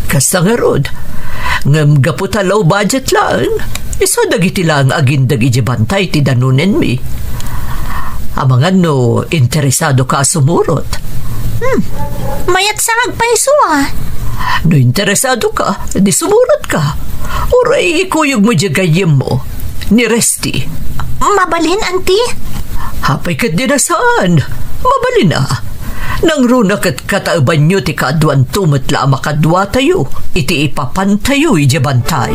Kasta ngarud. Ngem gapu ta low budget laeng, isu dagiti laeng agindeg idiay bantay ti danonenmi. Amangan no interesadoka a sumurot. Hmm, mayat sa nga agpayso, ah. No interesadoka, di sumurotka. Uray ikuyogmo diay gayyemmo. Ni Resty. Mabalin, Auntie? Apay ket di na saan. Mabalin a. Nangruna ket kataebanyo ti kaaduanto met la a makaduatayo iti ipapantayo idiay bantay.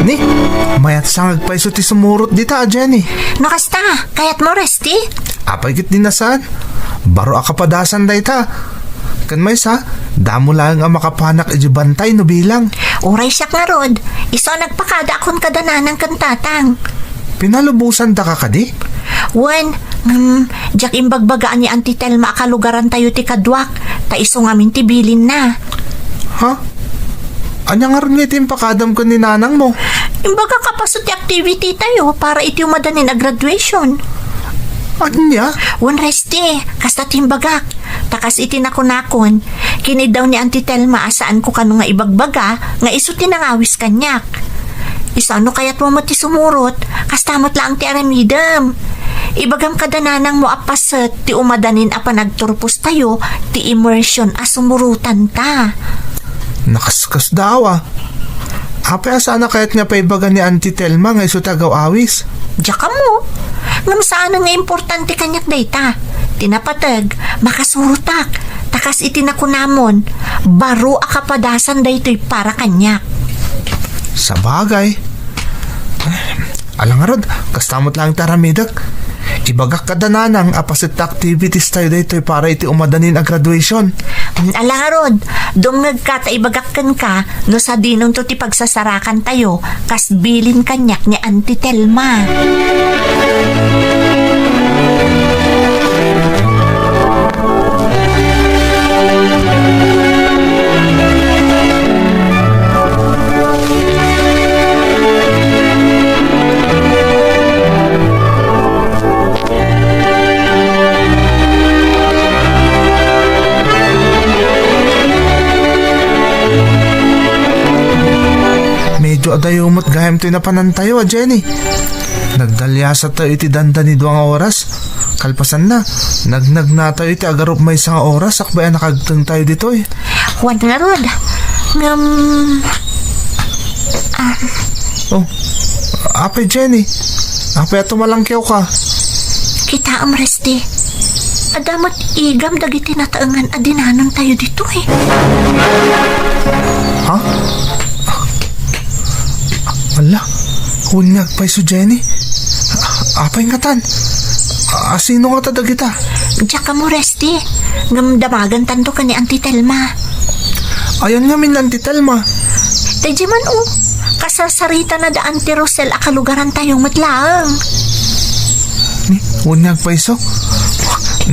Ni, mayat sa nga agpayso ti sumurot dita, Jenny. No kasta, kayatmo, Resty? Apay ket di na saan. Baro a kapadasan dayta. Ken maysa, damo laeng a makapanak idiay bantay no bilang. Uray siak ngarud, isu a nagpakadaakon kada nanang ken tatang. Pinalubosandaka kadi? Wen, ngem, diak imbagbagaan ni Auntie Telma a kalugarantayo ti kaduak, ta isu ngamin ti bilinna. Ha? Ania ngarud nga iti impakadam ken ni nanangmo? Imbagak a paset ti activity tayo para iti umadanin a graduation. Ania? Wen, Resty, kasta ti imbagak. Ta kas iti nakunakon, kiniddaw ni Auntie Telma a saanko kano nga ibagbaga nga isu ti nangawis kaniak. Isuna no kayatmo met ti sumurot, kasta met laeng ti aramidem. Ibagam kada nanangmo a paset ti umadanin a panagturpostayo ti immersion a sumurotanta. Nakaskas dawa. Apay a saan a kayat nga paibaga ni Auntie Telma nga isu ti agaw-awis? Diak ammo. Ngem saan nga importante kaniak dayta. Ti napateg, makasurotak. Ta kas iti nakunamon, baro a kapadasan daytoy para kaniak. Sabagay. Ala ngarud, kasta met laeng ti aramidek. Ibagak kada nanang a paset ti activities tayo daytoy para iti umadanin a graduation. Ala ngarud, dumngegka ta ibagak kenka no sadinonto ti pagsasarakan tayo, kas bilin kaniak ni Auntie Telma. Medyo adayo met gayam toy napanantayo a Jenny. Nagdaliasattayo iti danda ni dua nga oras. Kalpasanna, nagnagnatayo iti agarup maysa nga oras sakbay a nakagtengtayo ditoy. Wen ngarud, ngem, ah. Oh, apay Jenny? Apay a tumalangkewka? Kitaem, Resty. Adda met igam dagiti nataengan a dinanontayo ditoy. Ha? Ala, wen nga agpayso, Jenny. Apay ngatan? A, sino ngata dagita? Diak ammo, Resty. Ngem damagentanto ken ni Auntie Telma. Ayan ngamin ni Auntie Telma? Daydiay man, o. Kasarsaritana da Auntie Rosel a kalugarantayo met laeng. Ni, wen nga agpayso?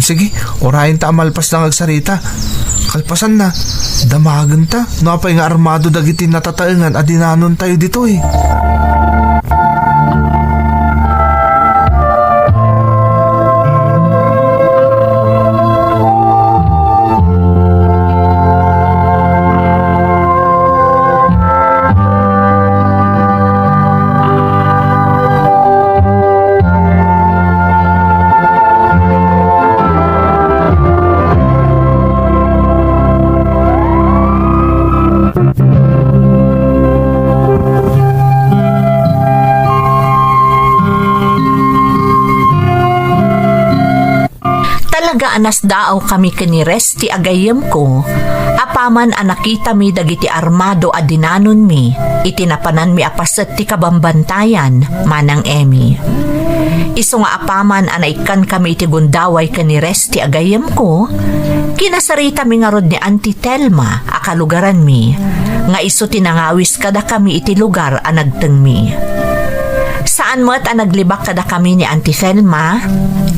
Sige, urayenta a malpasda nga agsarita. Kalpasanna, damagenta no apay nga armado dagiti natataengan a dinanontayo ditoy. Talaga a nasdaawkami ken ni Resty a gayyemko, apaman a nakitami dagiti armado a dinanonmi iti napananmi a paset ti kabambantayan, Manang Emmy. Isu nga apaman a naikkankami iti gundaway ken ni Resty a gayyemko, kinasaritami ngarud ni Auntie Telma a kalugaranmi, nga isu ti nangawis kadakami iti lugar a nagtengmi. Saan met a naglibak kadakami ni Auntie Telma,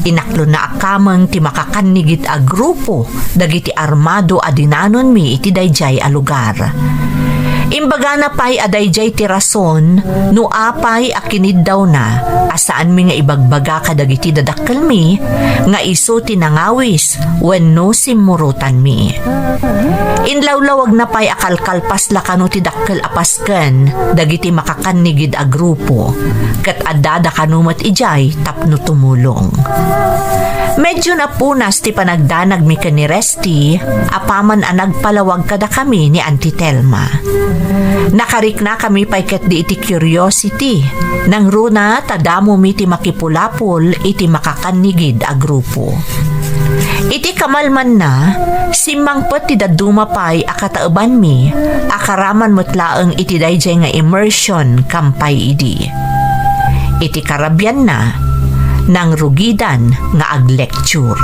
inaklonna a kameng ti makakannigid a grupo dagiti armado a dinanonmi iti daydiay a lugar. Imbagana pay a daydiay ti rason no apay a kiniddawna a saanmi nga ibagbaga kadagiti dadakkelmi nga isu ti nangawis wenno simmurotanmi. Inlawlawagna pay a kalkalpasla kano ti dakkel a pasken dagiti makakannigid a grupo, ket addada kano met idiay tapno tumulong. Medyo napunas ti panagdanagmi ken ni Resty apaman a nagpalawag kadakami ni Auntie Telma. Nakariknakami pay ketdi iti curiosity, nangruna ta damomi ti makipulapol iti makakannigid a grupo. Iti kamalmanna, simmangpet ti dadduma pay a kataebanmi a karaman met laeng iti daydiay nga immersion kampay idi. Iti karabianna, nangrugidan nga aglecture.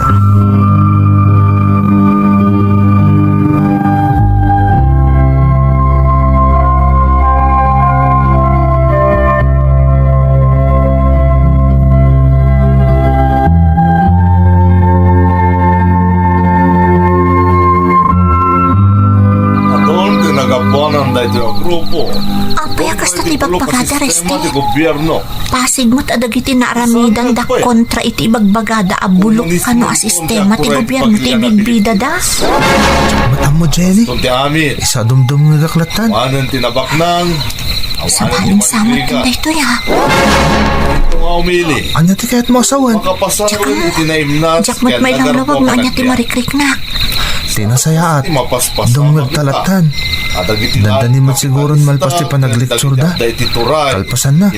Adun ti nagapuanan daytoy a grupo. Apay a kasta ti bagbagada, Resty? Ti gobierno. Pasig met a dagiti naaramidan da kontra iti ibagbagada a bulok kano a sistema ti gobierno ti ibigbidada. Mat ammo, Jenny. Isu a dumdumngegak lattan. Kuanen ti nabaknang. Sabali sa met daytoy, a. Ania ti kayatmo a sawen? Diak met mailawlawag no ania ti marikriknak. Ti nasayaat, dumngegta latta. Dandani met siguron malpas ti panaglectureda. Kalpasanna,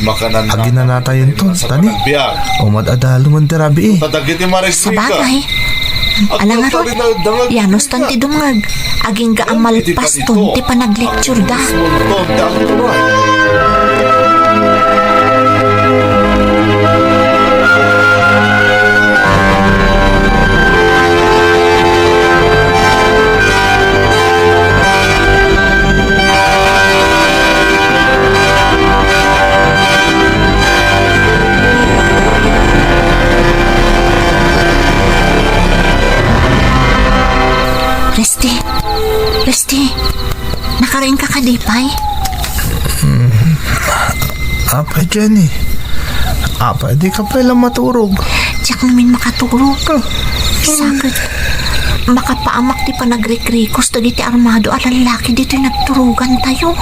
aginanatayonto, tani, umad-adalon ti rabii. Sabagay, ala ngarud, yanoston ti dumngeg, agingga a malpaston ti panaglectureda. Resti, Resti, nakaruinka kadi pay? Hmm. Apay, Jenny? Apay, dika pay la maturog? Diak ngamin makaturog. Sakit. Makapaamak ti panagrikrikos dagiti armado a lallaki ditoy nagturogantayo.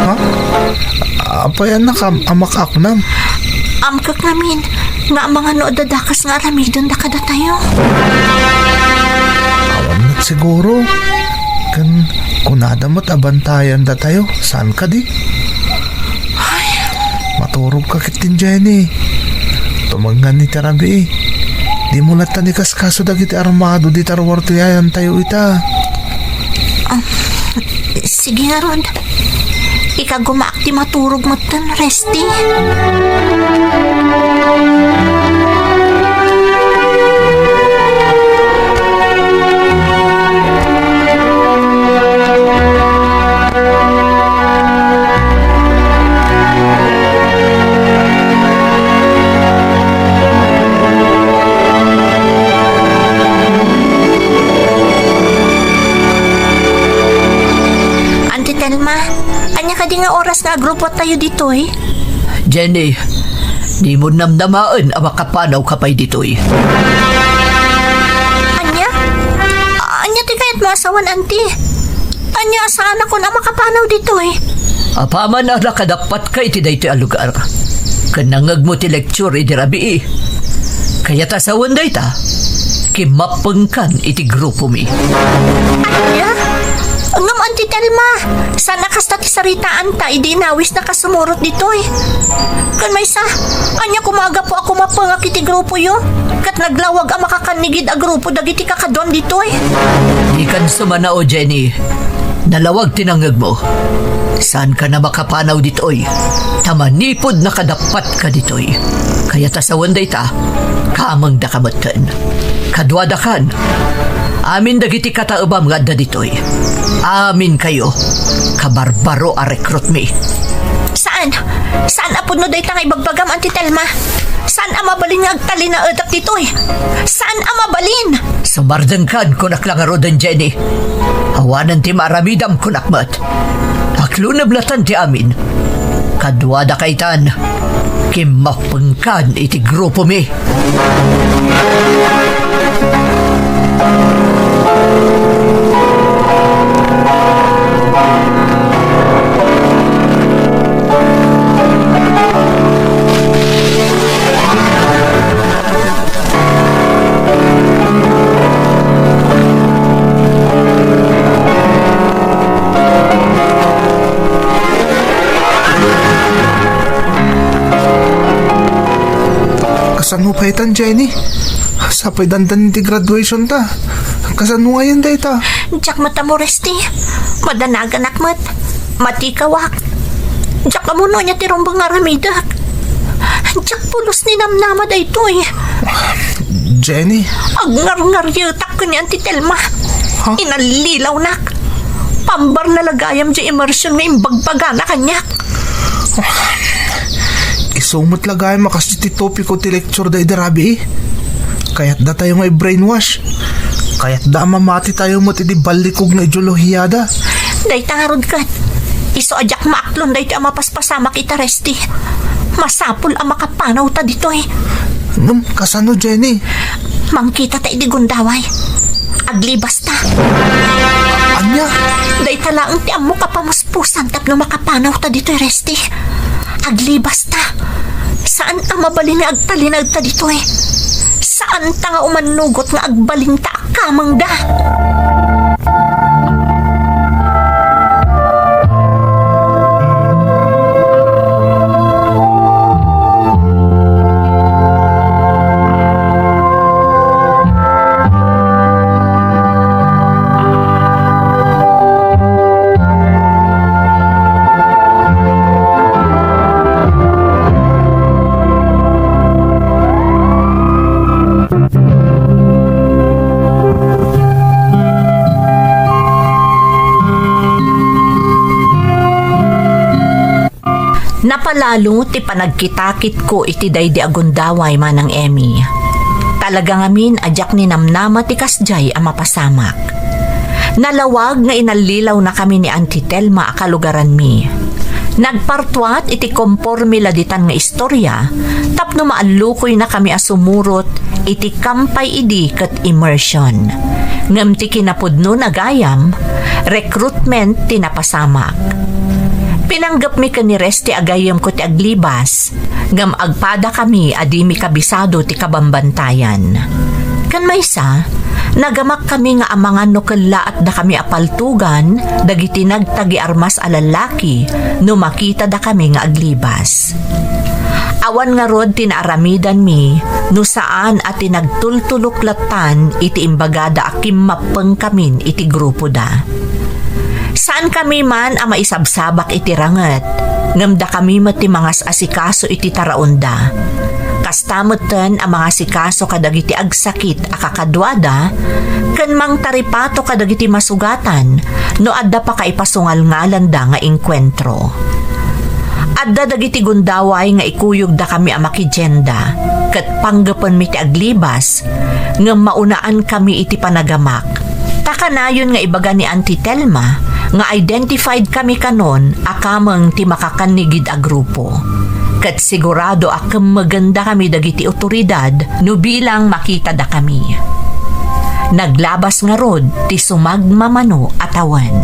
Ha? Apay, anak, am-, amak aknam? Amkak ngamin nga amangan no adda dakes nga aramidenda kadatayo. Awan met siguro. Ken kunada met a bantayandatayo. Saan kadi? Ay. Maturogka ketdin, Jenny. Tumengngan iti rabii. Dimo latta ikaskaso dagiti armado dita ruar ti ayantayo ita. Ah, sige ngarud. Ikagumaak ti maturog metten, Resti. Auntie Telma, ania kadi nga oras nga agrupotayo ditoy? Jenny, dimo namnamaen a makapanawka pay ditoy. Ania? Ania ti kayatmo a sawen, Auntie? Ania a saanakon a makapanaw ditoy? Apaman a nakadappatka iti daytoy a lugar, ken nangngegmo ti lecture idi rabii, kayat a sawen dayta, kimmappengkan iti grupomi. Ania? Ngem, Auntie Telma, saan a kasta ti saritaanta idi inawisnaka sumurot ditoy? Ken maysa, ania koma a gapu a kumappengak iti grupoyo, ket naglawag a makakannigid a grupo dagiti kakaduam ditoy? Dikan sumanao, Jenny. Nalawag ti nangngegmo. Saankan a makapanaw ditoy, ta manipud nakadappatka ditoy. Kayat a sawen dayta, kamengdaka metten. Kaduadakan, amin dagiti kataebam nga adda ditoy. Aminkayo, kabarbaro a rekrutmi. Saan? Saan a pudno dayta nga ibagbagam, Auntie Telma? Saan a mabalin nga agtalinaedak ditoy? Saan a mabalin? Sumardengkan, kunak la ngaruden, Jenny. Awanen ti maaramidam, kunak met. Akloneb latan ti amin. Kaduadaka itan, kimmappengkan iti grupomi. Kasano pay tan, Jenny? Sapay dandan ti graduation ta. Kasano ngayen dayta? Diak met ammo, Resti. Madanaganak met. Matikawak. Diak ammo no ania ti rumbeng nga aramidek. Diak pulos ni namnama daytoy. Jenny? Agngarngarietak ken ni Auntie Telma. Ha? Inallilawnak. Pambarna la gayam diay immersion nga imbagbagana kaniak. Isu met la gayam a kas ti topiko ti lecture da idi rabii. Kayatdatayo nga i-brainwash. Kayatda a mamatitayo met idi ballikog nga ideolohiada. Dayta ngarud ket, isu a diak maaklon daytoy a mapaspasamak ita, Resti. Masapul a makapanawta ditoy. Ngem kasano, Jenny? Mangkitata idi gundaway. Aglibasta. Ania? Dayta laeng ti ammok a pamuspusan tapno makapanawta ditoy, Resti. Aglibasta. Saan a mabalin nga agtalinaedta ditoy. Saanta nga umannugot nga agbalinta a kamengda. Napalalo ti panagkitakitko iti daydi a gundaway, Manang Emmy. Talaga ngamin a diak ninamnama ti kasdiay a mapasamak. Nalawag nga inallilawnakami ni Auntie Telma a kalugaranmi. Nagpartuat iti komporme la ditan nga istorya tapno maallukoynakami a sumurot iti kampay idi ket immersion. Ngem ti kinapudno a gayam, recruitment ti napasamak. Pinanggepmi ken ni Resty a gayyemko ti aglibas, ngem agpadakami a dimi kabisado ti kabambantayan. Ken maysa, nagamakkami nga amangan no kellaatdakami a paltugan dagiti nagtagiarmas a lallaki no makitadakami nga aglibas. Awan ngarud ti naaramidanmi no saan a ti nagtultulok lattan iti imbagada a kimmappengkamin iti grupoda. Saankami man a maisabsabak iti ranget, ngem dakami met ti mangas-asikaso iti taraonda. Kasta metten a mangasikaso kadagiti agsakit a kakaduada, ken mangtaripato kadagiti masugatan no adda pakaipasungalngalanda nga engkuentro. Adda dagiti gundaway nga ikuyogdakami a makidienda, ket panggepenmi ti aglibas, ngem maunaankami iti panagamak. Ta kanayon nga ibaga ni Auntie Telma nga identified kami kanon a kameng ti makakannigid a grupo. Ket sigurado a kemmegendakami dagiti otoridad no bilang makitadakami. Naglabas ngarud ti sumagmamano a tawen.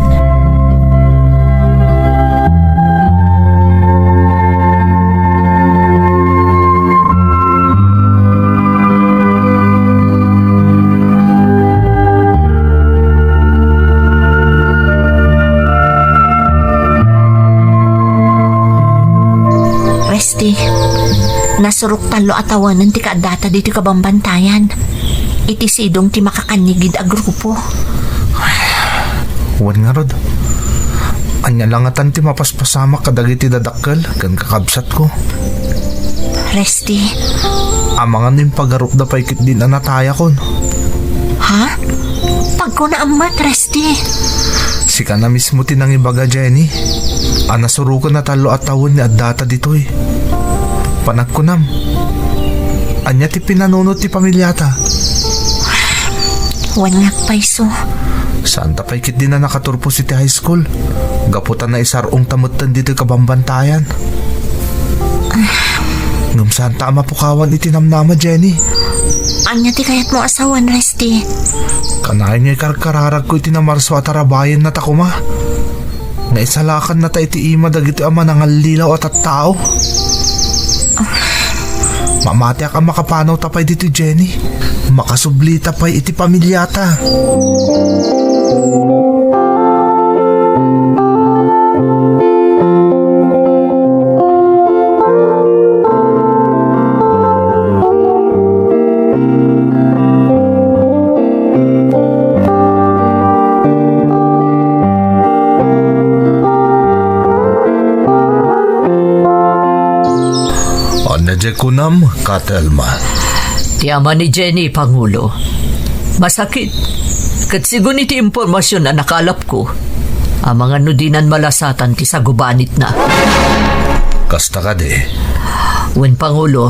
Resty, nasurok tallo a tawenan ti kaaddata ditoy kabambantayan. Iti sidong ti makakannigid a grupo. Wen ngarud, ania la ngatan ti mapaspasamak kadagiti dadakkel ken kakabsatko? Resty. Amangan no impagarupda pay ketdin a natayakon. Ha? Pagkunaam met, Resty. Sika na mismo ti nangibaga, Jenny, a nasuroken a tallo a tawen ni addata ditoy. Panagkunam, ania ti pinanunot ti pamiliata? Wen nga agpayso. Saanta pay ketdin a nakaturpos iti high school, gapu ta naisar-ongta metten ditoy kabambantayan. Ngem saanta a mapukawan iti namnama, Jenny. Ania ti kayatmo a sawen, Resty? Kanayon nga ikarkararagko iti namarso a tarabayennata koma. Nga isalakannata iti ima dagitoy a manangallilaw a tattao. Mamatiak a makapanawta pay ditoy, Jenny. Makasublita pay iti pamiliata. Ania diay kunam, Katelma? Ti ama ni Jenny, Pangulo. Masakit. Ket sigun iti impormasion a nakalapko, amangan no dinan malasatan ti sagubanitna. Kasta kadi? Wen, Pangulo,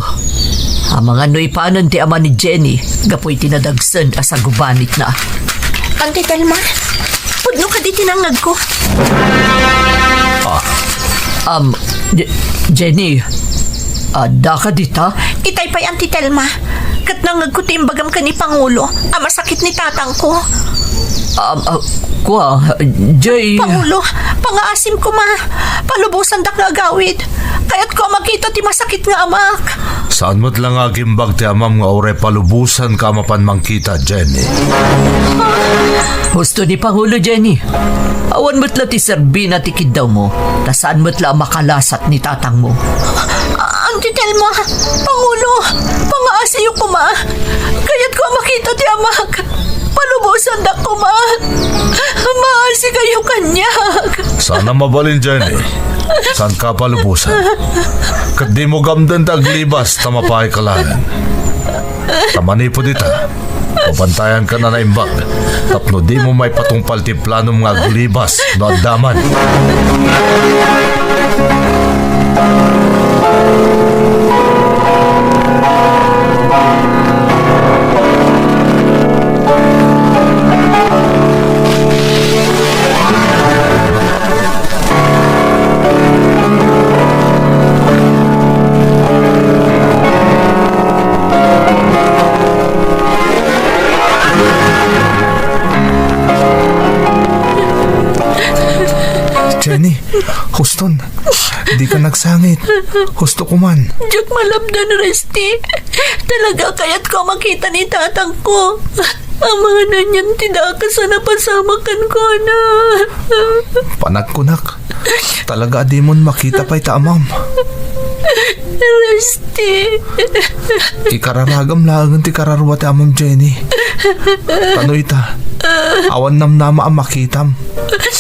amangan no ipanen ti ama ni Jenny gapu iti nadagsen a sagubanitna. Auntie Telma, pudno kadi ti nangngegko? Ah. Um, Je-, Jenny, adda ka dita? Itay pay, Auntie Telma. Ket nangngegko ti imbagam ken ni Pangulo a masakit ni tatangko. Um, ah, kua, Jay. Pangulo, pangaasim koma. Palubosandak nga agawid. Kayatko a makita ti masakit nga amak. Saan met la nga agimbag ti amam nga uray palubosanka a mapan mangkita, Jenny? Husto ni Pangulo, Jenny. Awan met la ti serbina ti kiddawmo, ta saan met la a makalasat ni tatangmo. Auntie Telma, Pangulo, pangaasiyo koma. Kayatko a makita ti amak. Palubosandak koma. Maasikayo kaniak. Saan a mabalin, Jenny. Saanka a palubosan. Ket dimo gamden ta aglibas ta mapaayka laeng. Ta manipud ita, pabantayanka a naimbag tapno dimo maipatungpal ti planom nga aglibas no adda man. Jenny, huston. Dika nagsangit. Husto ko man. Diak malabdan, Rusty. Talaga, kayatko a makita ni tatangko. Amangan nian ti dakes a napasamak kenkuana. Panagkunak, talaga a dimon makita pay ta amam. Rusty. Ikararagam laengen ti kararua ti amam, Jenny. Ta no ita, awan namnama a makitam.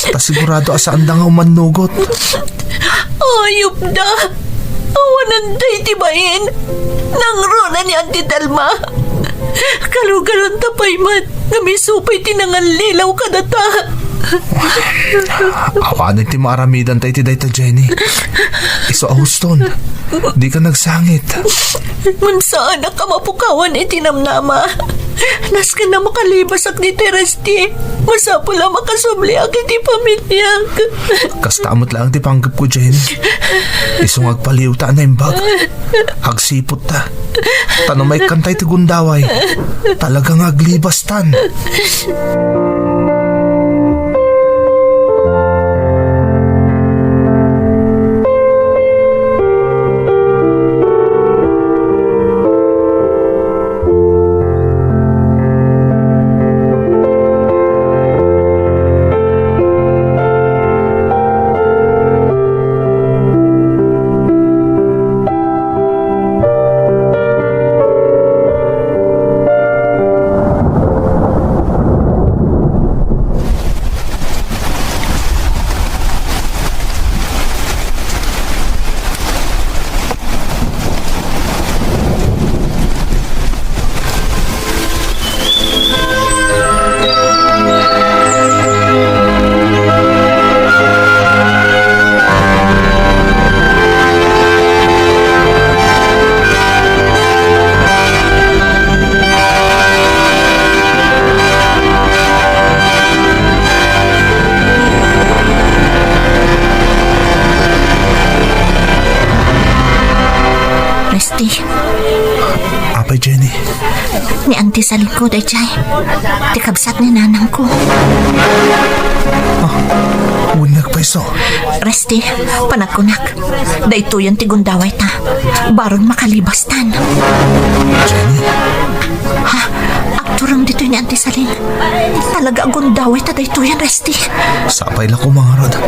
Ta sigurado a saanda nga umannugot. Ayupda! Awanen daydi bain! Nangruna ni Auntie Telma! Kalugaranta pay met nga isu pay ti nangallilaw kadata! Awanen ti maaramidanta iti dayta, Jenny. Isu a huston, dika nagsangit. Ngem saanak a mapukawan iti namnama. Nasken a makalibasak ditoy, Rusty, masapul a makasubliak iti pamiliak. Kasta met laeng ti panggepko, Jenny. Isu nga agpaliwta a naimbag. Agsiputta. Ta no maikkanta iti gundaway, talaga nga aglibastan. Rusty. Apay, Jenny? Ni Auntie Salingko daydiay. Ti kabsat ni nanangko. Ah, wen nga agpayso. Rusty, panagkunak. Daytoyen ti gundawayta. Baron makalibastan. Jenny? Ha? Agturong ditoy ni Auntie Saling. Talaga a gundawayta daytoyen, Rusty. Sapay la koma ngarud.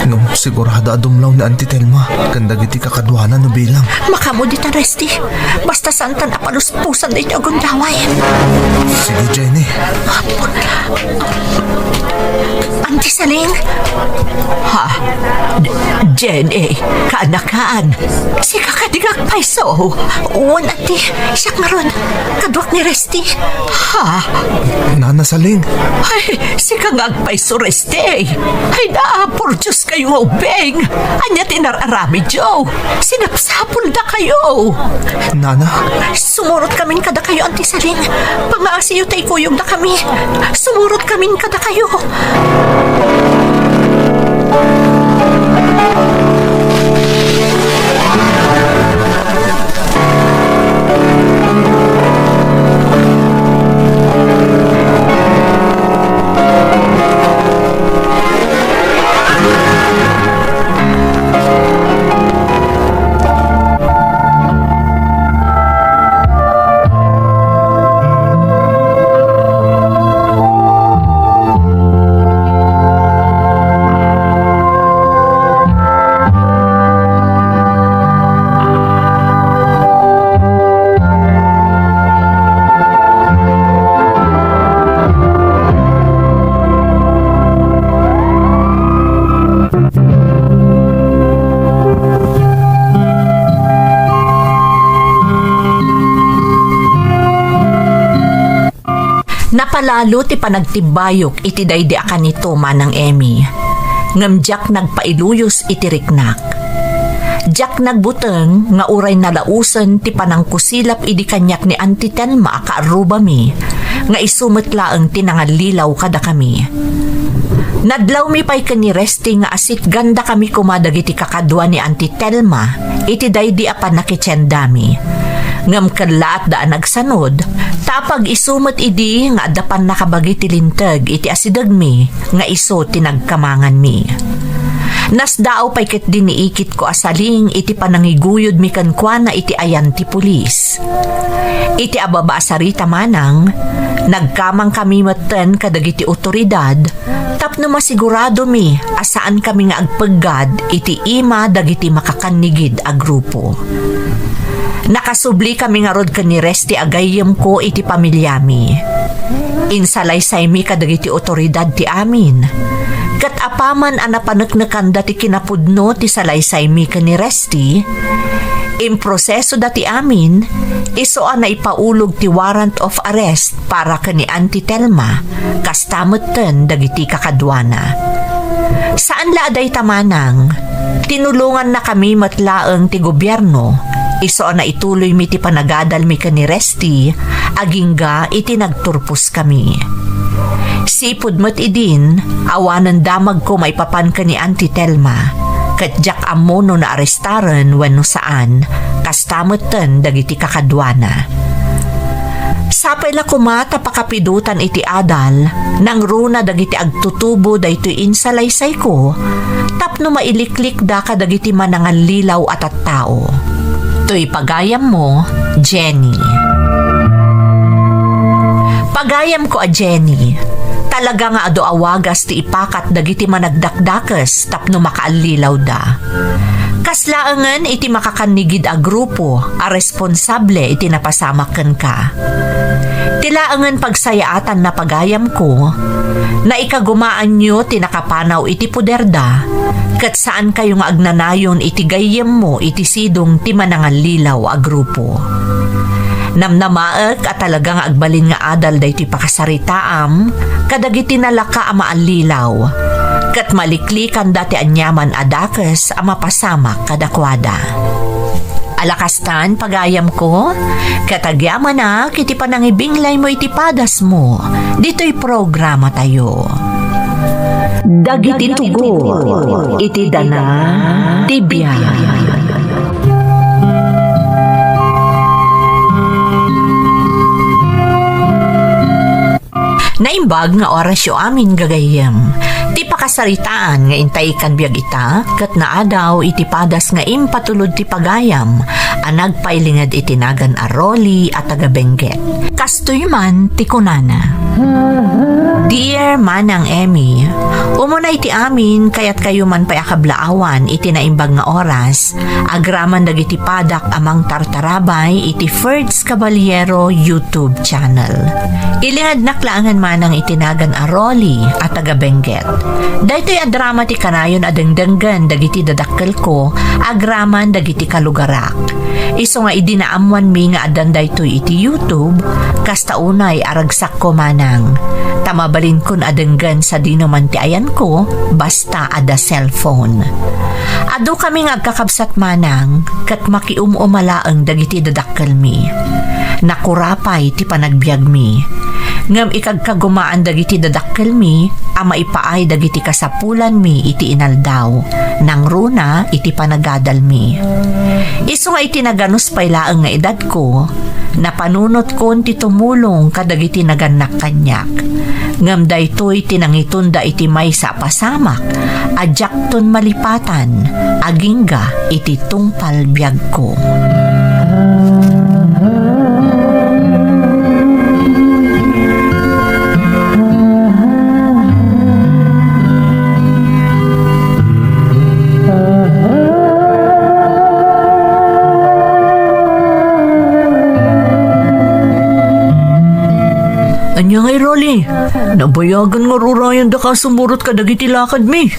Ngem sigurado a dumlaw ni Auntie Telma ken dagiti kakaduana no bilang. Makaammo ditan, Rusty. Basta saantan a paluspusan daytoy a gundaway. Sige, Jenny. Auntie Saling? Ha? J-, Jenny, kaanakan. Sika kadi nga agpayso? Wen, Auntie, siak ngarud. Kaduak ni Rusty. Ha? Nana Saling. Ay, sika nga agpayso, Rusty. Ay, da, por Dios kayo nga ubing. Ania ti nar-aramidyo? Sinapsapulda kayo. Nana? Sumurot kamin kadakayo, Auntie Saling. Pangaasiyo ta ikuyogda kami. Sumurot kamin kadakayo. Napalalo ti panagtibbayok iti daydi a kanito, Manang Emmy, ngem diak nagpailuyos iti riknak. Diak nagbuteng nga uray nalaosen ti panangkusilap idi kaniak ni Auntie Telma a kaarrubami, nga isu met laeng ti nangallilaw kadakami. Nadlawmi pay ken ni Resty nga asitgandakami koma dagiti kakadua ni Auntie Telma iti daydi a pannakitiendami. Ngem kellaatda a nagsanud, ta apag-isu met idi nga adda pannakabagi ti linteg iti asidegmi nga isu ti nagkamanganmi. Nasdaaw pay ketdi ni ikitko a Saling iti panangiguyodmi kenkuana iti ayan ti pulis. Iti ababa a sarita, Manang, nagkamangkami metten kadagiti otoridad tapno masiguradomi a saankami nga agpeggad iti ima dagiti makakannigid a grupo. Nakasublikami ngarud ken ni Resty a gayyemko iti pamiliami. Insalaysaymi kadagiti otoridad ti amin. Ket apaman a napaneknekanda ti kinapudno ti salaysaymi ken ni Resty, improsesoda ti amin, isu a naipaulog ti warrant of arrest para ken ni Auntie Telma, kasta metten dagiti kakaduana. Saan la a dayta, Manang, tinulongannakami met laeng ti gobierno, isu a naituloymi ti panagadalmi ken ni Resty, agingga iti nagturposkami. Sipud met idin, awanen damagko maipapan ken ni Auntie Telma, ket diak ammo no naarestaren wenno saan, kasta metten dagiti kakaduana. Sapay la koma ta pakapidotan iti adal, nangruna dagiti agtutubo daytoy insalaysayko, tapno mailiklikda kadagiti manangallilaw a tattao. Toy pagayammo, Jenny. Pagayamko a Jenny, talaga nga adu a wagas ti ipakat dagiti managdakdakes tapno makaallilawda. Kas laengen iti makakannigid a grupo a responsable iti napasamak kenka. Ti laengen pagsayaatanna, pagayamko, naikagumaanyo ti nakapanaw iti poderda, ket saankayo nga agnanayon iti gayyemmo iti sidong ti manangallilaw a grupo. Namnamaek a talaga nga agbalin nga adal daytoy pakasaritaam kadagiti nalaka a maallilaw, ket maliklikanda ti aniaman a dakes a mapasamak kadakuada. Ala kastan, pagayamko, ket agyamanak iti panangibinglaymo iti padasmo ditoy programatayo. Dagiti tugot iti dana ti biag. Naimbag nga orasyo amin, gagayyem. Ti pakasaritaan nga intay kan biag ita, ket naadaw iti padas nga impatulod ti pagayam a nagpailinged iti nagan a Rolly a taga Benguet. Kastoy man ti kunana, Dear Manang Emmy, umuna iti amin, kayatkayo man pay a kablaawan iti naimbag nga oras, agraman dagiti padak a mangtartarabay iti Ferds Caballero YouTube channel. Ilingednak laengen manang iti nagan a Rolly a taga Benguet. Daytoy a drama ti kanayon a dengdenggen dagiti dadakkelko agraman dagiti kalugarak. Isu nga idi naammoanmi nga addan daytoy iti YouTube, kasta unay a ragsakko manang, ta mabalinkon a denggen sadino man ti ayanko, basta adda cellphone. Adukami nga agkakabsat manang, ket makium-uma laeng dagiti dadakkelmi. Nakurapay ti panagbiagmi. Ngem ikagkagumaan dagiti dadakkelmi a maipaay dagiti kasapulanmi iti inaldaw, nangruna iti panagadalmi. Isu nga iti naganus pay laeng nga edadko, napanunotkon ti tumulong kadagiti nagannak kaniak. Ngem daytoy ti nangitonda iti maysa a pasamak a diakton malipatan agingga iti tungpal biagko. Ania ngay, Rolly? Nabayagan nga rurayan daka a sumurot kadagiti lakadmi.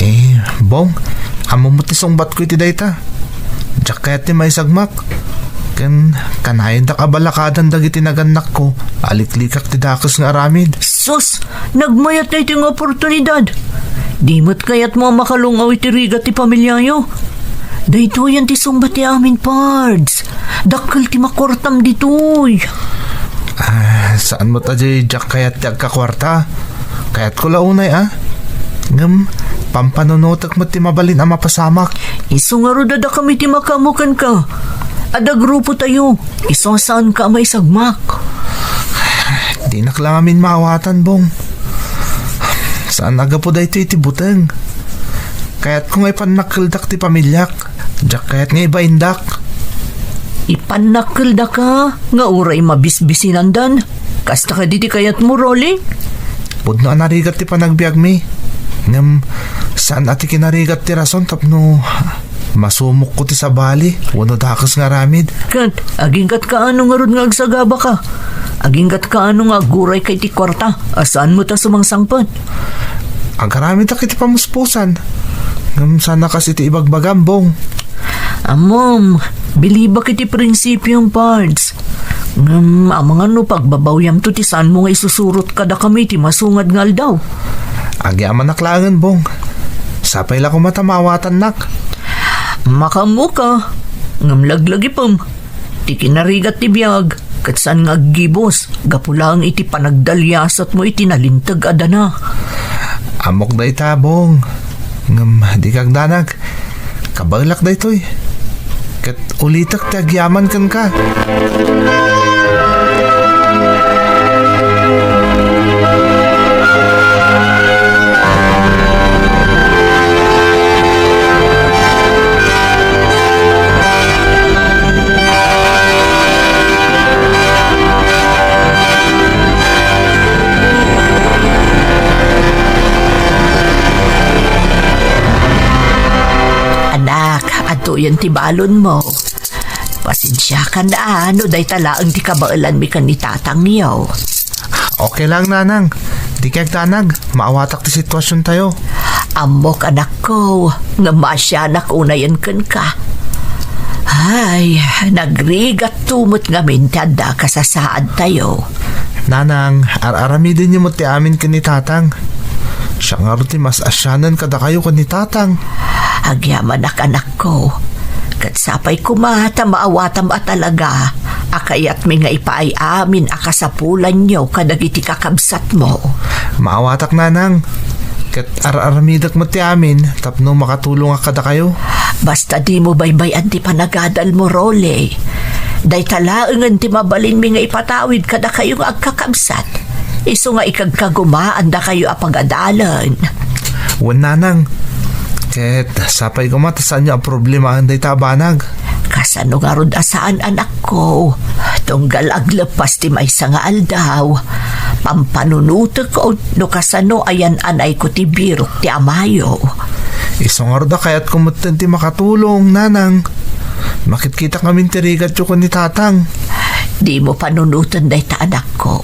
Eh, Bong, ammom met ti sungbatko iti dayta. Diak kayat ti maisagmak. Ken kanayon da kabalakadan dagiti nagannakko a liklikak ti dakes nga aramid. Sus! Nagmayat daytoy nga oportunidad. Di met kayatmo a makalung-aw iti rigat ti pamiliayo. Daytoyen ti sungbat ti amin, Pards. Dakkel ti makuartam ditoy. Ah, saan met a diay diak kayat ti agkakuarta. Kayatko la unay, a. Ngem, pampanunotek met ti mabalin a mapasamak. Isu ngarud a dakami ti makaammo kenka. Adda grupotayo. Isu a saanka a maisagmak. Dinak la ngamin maawatan, Bong. Saan a gapu daytoy iti buteng. Kayatko nga ipannakkeldak ti pamiliak. Diak kayat nga ibaindak. Ipannakkeldaka nga uray mabisbisinandan. Kasta kadi ti kayatmo, Rolly? Pudno a narigat ti panagbiagmi. Ngem, saan a ti kinarigat ti rason tapno masumokko ti sabali wenno dakes nga aramid. Ket, agingga't kaano ngarud nga agsagabaka? Agingga't kaano nga agurayka iti kuarta a saan met a sumangsangpet? Agaramidak iti pamuspusan. Ngem saan a kas iti ibagbagam, Bong. Ammom, bilibak iti prinsipiom, Pards. Ngem, amangan no pagbabawyamto ti saanmo nga isusurot kadakami iti masungad nga aldaw. Agyamanak laengen, Bong. Sapay la koma ta maawatannak. Makaammoka, ngem laglagipem. Ti kinarigat ti biag, ket saan nga aggibus, gapu laeng iti panagdaliasatmo iti nalinteg a dana. Ammok dayta, Bong. Ngem dika agdanag. Kabaelak daytoy. Ket ulitek ti agyaman kenka. Anak, adtoyen ti balonmo. Pasensiakan a no dayta laeng ti kabaelanmi ken ni tatangyo. Okay lang, Nanang. Dika agdanag, maawatak ti sitwasiontayo. Ammok, anakko, nga maasianak unayen kenka. Ay, nagrigatto met ngamin ti adda kasasaadtayo. Nanang, ar-aramidenyo met ti amin ken ni Tatang. Siak ngarud ti mas asianen kadakayo ken ni Tatang. Agyamanak, anakko. Ket sapay koma ta maawatam a talaga a kayatmi nga ipaay amin a kasapulanyo kadagiti kakabsatmo. Maawatak, Nanang. Ket ar-aramidek met ti amin tapno makatulongak kadakayo. Basta dimo baybay-an ti panagadalmo, Rolly. Dayta laengen ti mabalinmi nga ipatawid kadakayo nga agkakabsat. Isu nga ikagkagumaan dakayo a pagadalen. Wen, Nanang. Ket sapay koma ta saanyo a problemaen dayta a banag. Kasano ngarud a saan, anakko? Tunggal agleppas ti maysa nga aldaw, pampanunotek no kasano a yan-anayko ti birok ti amayo. Isu ngarud a kayatko metten ti makatulong, Nanang. Makitkita ngamin ti rigatyo ken ni Tatang. Dimo panunoten dayta, anakko.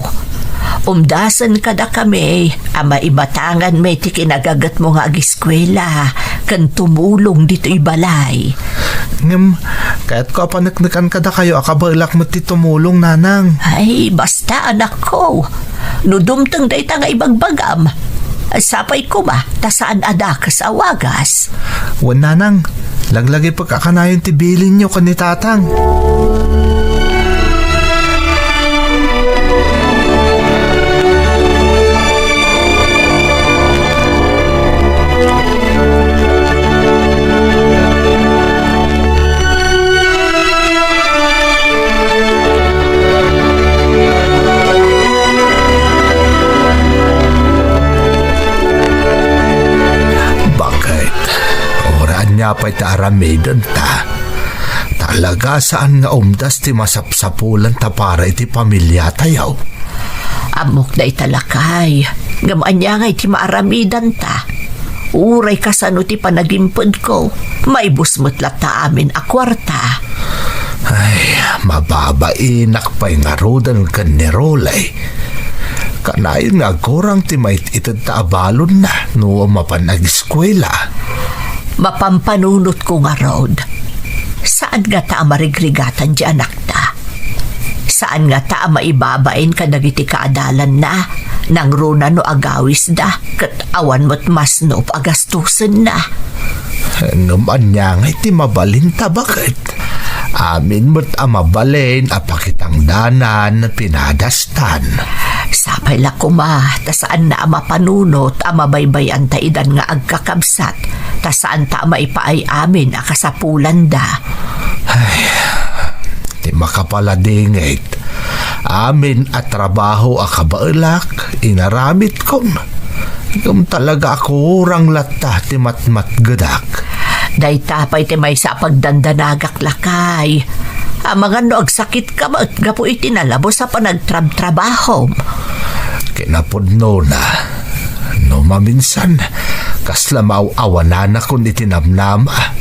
Umdasen kadakami a maibatanganmi ti kinagagetmo nga agiskuela ken tumulong ditoy balay. Ngem, kayatko a paneknekan kadakayo a kabaelak met ti tumulong, Nanang. Ay, basta, anakko. No dumteng dayta nga ibagbagam, sapay koma ta saan a dakes a wagas. Wen, Nanang, laglagipek a kanayon ti bilinyo ken ni Tatang. Baket? Uray ania pay ti aramidenta? Talaga saan nga umdas ti masapsapulanta para iti pamiliatayo. Ammok dayta, lakay, ngem ania ngay ti maaramidanta? Uray kasano ti panagimpedko, maibus met latta amin a kuarta. Ay, mababainak pay ngaruden ken ni Rolly. Kanayon nga agkurang ti mait-itedta a balonna no mapan agiskuela. Mapampanunotko ngarud, saan ngata a marigrigatan ti anakta? Saan ngata a maibabain kadagiti kaadalanna, nangruna no agawisda, ket awan met masnop a gastusenna. Ngem ania ngay ti mabalinta, baket? Amin met a mabalin a pakitangdanan pinadastan. Sapay la koma ta saanna a mapanunot a mabaybay-anta idan nga agkakabsat, ta saanta a maipaay amin a kasapulanda. Ay, ti makapaladingit, amin a trabaho a kabaelak, inaramidkon. Ngem talaga a kurang latta ti matmatgedak. Dayta pay ti maysa a pagdandanagak, lakay. Amangan no agsakitka met gapu iti nalabos a panagtrabtrabahom. Kinapudnona, no maminsan, kasla maaw-awananakon iti namnama.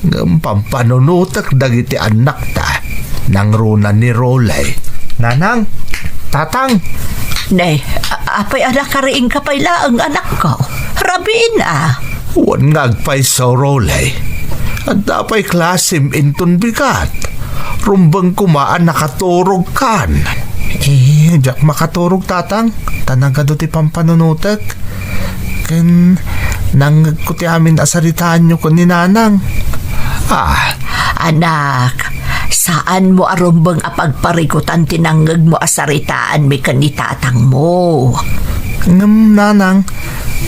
Ngem pampanunotek dagiti annakta, nangruna ni Rolay. Nanang, Tatang! Ne, a-, apay a nakariingka pay laeng, anakko? Rabiin a. Wen nga agpayso, Rolay. Adda pay klasem inton bigat. Rumbeng koma a nakaturogkan. Eh, diak makaturog, Tatang. Ta nagadu ti pampanunotek. Ken nangngegko ti amin a saritaanyo ken ni Nanang. Ah. Anak, saanmo a rumbeng a pagparikutan ti nangngegmo a saritaanmi ken ni tatangmo. Ngem, Nanang,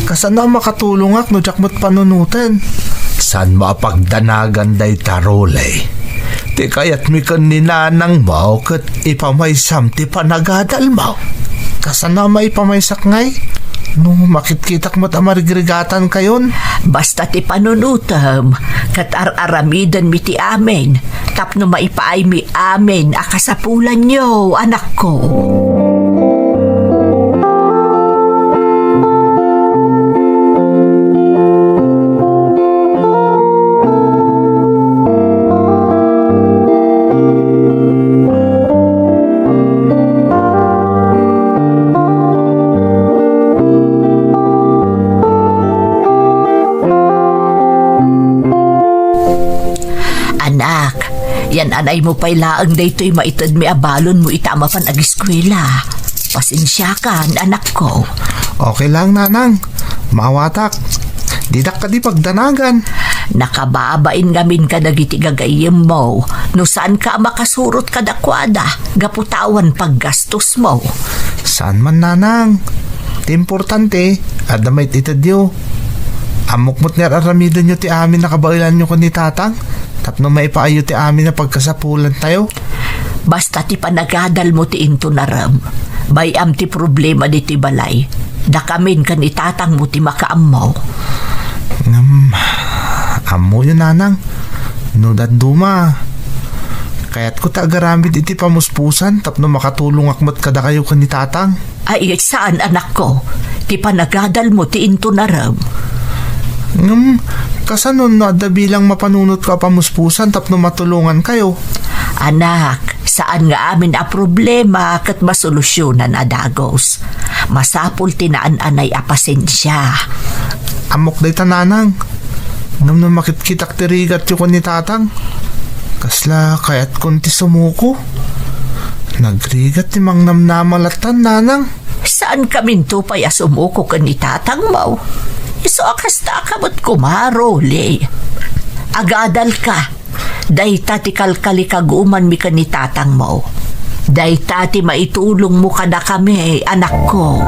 kasano a makatulongak no diak met panunoten? Saanmo a pagdanagan dayta, Rolay? Ti kayatmi ken ni Nanangmo ket ipamaysam ti panagadalmo. Kasano a maipamaysak ngay? No makitkitak met a marigrigatankayon? Basta ti panunotem, ket ar-aramidenmi ti amin, tapno maipaaymi amin a kasapulanyo, anakko. Anak, yan-anaymo pay laeng daytoy maitedmi a balonmo ita a mapan agiskuela. Pasensiakan, anakko. Okay lang, Nanang. Maawatak. Didak kadi pagdanagan. Nakababain ngamin kadagiti gagayyemmo no saanka a makasurot kadakuada gapu ta awan paggastosmo. Saan man, Nanang. Ti importante, adda maitedyo. Ammok met nga ar-aramidenyo ti amin a kabaelanyo ken ni Tatang tapno maipaayyo ti amin a pagkasapulantayo. Basta ti panagadalmo ti intunarem. Bay-am ti problema ditoy balay. Dakamin ken ni tatangmo ti makaammo. Ngem, ammoyo, Nanang, no dadduma, kayatko ta agaramid iti pamuspusan tapno makatulongak met kadakayo ken ni Tatang. Ay, saan, anakko. Ti panagadalmo ti intunarem. Ngem, kasano no adda bilang mapanunotko a pamuspusan tapno matulongankayo? Anak, saan nga amin a problema ket masolusyonan a dagus. Masapul ti naan-anay a pasensia. Ammok dayta, Nanang. Ngem no makitkitak ti rigatyo ken ni Tatang, kasla kayatkon ti sumuko. Nagrigat ti mangnamnama lattan, Nanang. Saankaminto pay a sumuko ken ni tatangmo. Isu a kasta a kabet koma, Rolly. Agadalka. Dayta ti kalkalikagumanmi ken ni tatangmo. Dayta ti maitulongmo kadakami, anakko.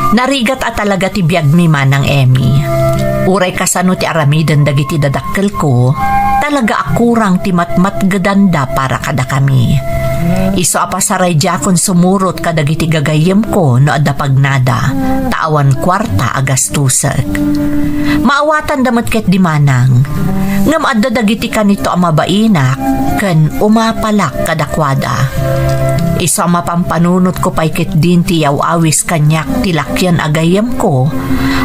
Narigat a talaga ti biagmi, Manang Emmy. Uray kasano ti aramiden dagiti dadakkelko, talaga a kurang ti matmatgedanda para kadakami. Isu a pasaray diakon sumurot kadagiti gagayyemko no adda pagnada, ta awan kuarta a gastusek. Maawatanda met ketdi manang. Ngem adda dagiti kanito a mabainak ken umapalak kadakuada. Isu a mapampanunotko pay ketdin ti yaw-awis kaniak ti lakian a gayyemko,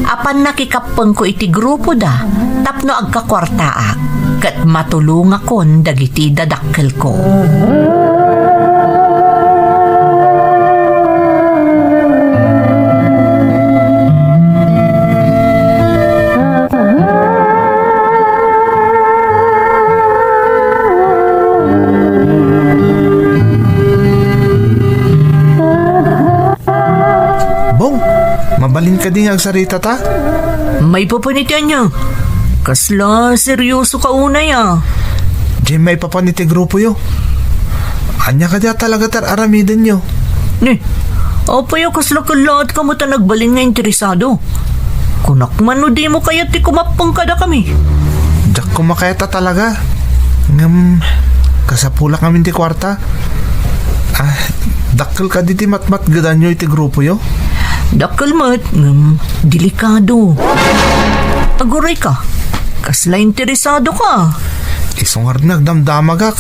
a pannakikappengko iti grupoda tapno agkakuartaak ket matulongakon dagiti dadakkelko. Bong, mabalin kadi nga agsaritata? Maipapan iti ania? Kasla seryoso ka unay, a. Diay maipapan iti grupoyo. Ania kadi a talaga ti ar-aramidenyo? Ni, apay a kasla kellaat ka met a nagbalin nga interesado? Kunak man no dimo kayat ti kumappeng kadakami. Diak koma kayat a talaga. Ngem, kasapulak ngamin ti kuarta. Ah, dakkel kadi ti matmatgedanyo iti grupoyo? Dakkel met, ngem delikado. Aguray ka. Kasla interesado ka? Isu ngarud nga agdamdamagak.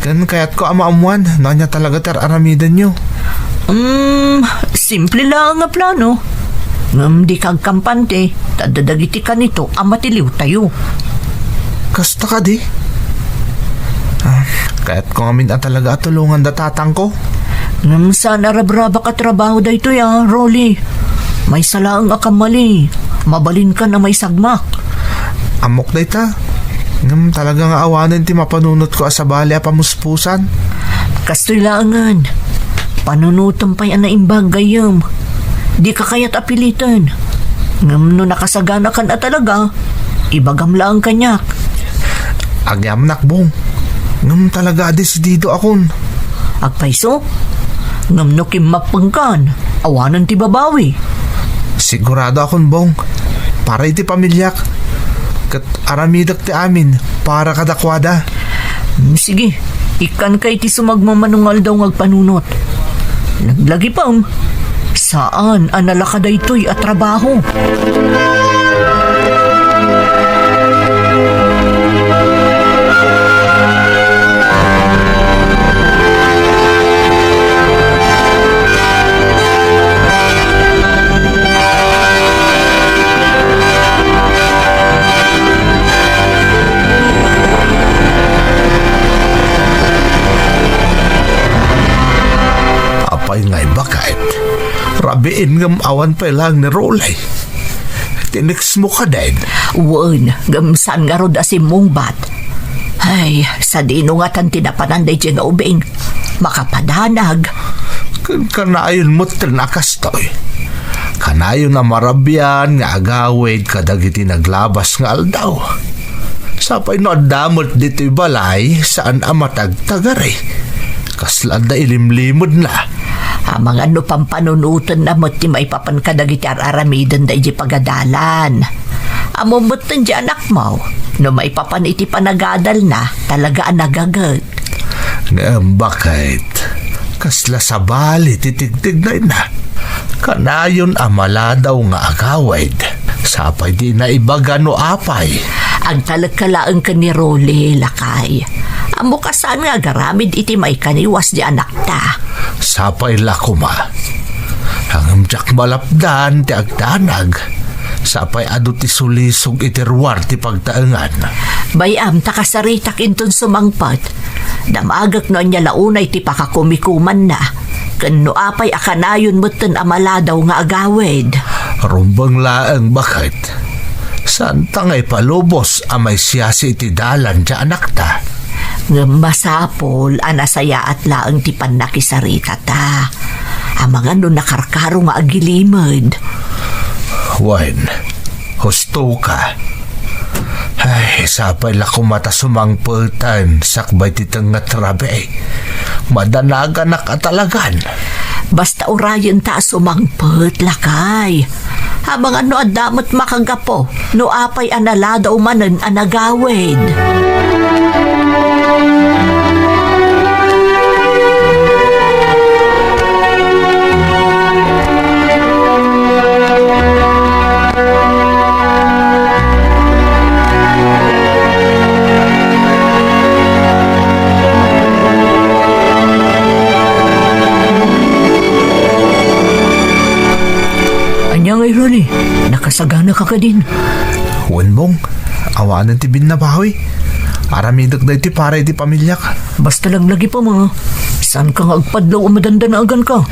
Ken kayatko a maammuan no ania talaga ti ar-aramidenyo. Um, simple laeng a plano. Ngem dika agkampante, ta adda dagiti kanito a matiliwtayo. Kasta kadi? Ah, kayatko ngamin a talaga a tulonganda tatangko. Ngem saan a rabrabak a trabaho daytoy, a, Rolly. Maysa laeng a kamali, mabalinkan a maisagmak. Ammok dayta. Ngem talaga nga awanen ti mapanunotko a sabali a pamuspusan. Kastoy laengen. Panunotem pay a naimbag gayyem. Dika kayat a piliten. Ngem no nakasaganakan a talaga, ibagam laeng kaniak. Agyamanak, Bong. Ngem talaga a desididoakon. Agpayso? Ngem no kimmappengkan, awanen ti babawi. Siguradoakon, Bong. Para iti pamiliak. Ket aramidek ti amin para kadakuada. Mm, sige, ikkanka iti sumagmamano nga aldaw nga agpanunot. Laglagipem, saan a nalaka daytoy a trabaho. Apay ngay, baket? Rabiin ngem awan pay laeng ni Rolly. Tinextmo kadin? Wen, ngem saan ngarud a simmungbat. Ay, sadino ngatan ti napanan daydiay nga ubing? Makapadanag. Ken kanayon metten a kastoy. Kanayon a marabian nga agawid kadagiti naglabas nga aldaw. Sapay no adda met ditoy balay, saan a matagtagari. Kasla adda ilimlimedna. Amangan no pampanunotenna met ti maipapan kadagiti ar-aramidenda idiay pagadalan. Ammom metten diay anakmo, no maipapan iti panagadalna, talaga a nagagek. Ngem baket, kasla sabali ti tigtignayna. Kanayon a maladaw nga agawid. Sapay di naibaga no apay. Agtalekka laeng ken ni Rolly, lakay. Ammok a saan nga agaramid iti maikaniwas diay anakta. Sapay la koma. Ngem diak malapdan ti agdanag. Sapay adu ti sulisog iti ruar ti pagtaengan. Bay-am ta kasaritak inton sumangpet. Damagek no ania la unay ti pakakumikumanna. Ken no apay a kanayon metten a maladaw nga agawid. Rumbeng laeng baket. Saanta nga ipalubos a maisiasi iti dalan diay anakta. Ngem masapul a nasayaat laeng ti pannakisaritata. Amangan no nakarkaro nga agilimed. Wen, husto ka. Ay, sapay la koma ta sumangpeten sakbay ti tengnga ti rabii. Madanaganak a talagan. Basta urayenta a sumangpet, lakay. Amangan no adda met makagapu, no apay a naladaw manen a nagawid. Ay, Ronnie, nakasaganaka kadin? Wen, Bong, awanen ti binnabawi. Aramidek daytoy para iti pamiliak. Basta laglagipem, a. Saanka nga agpadlaw a madandanaganka.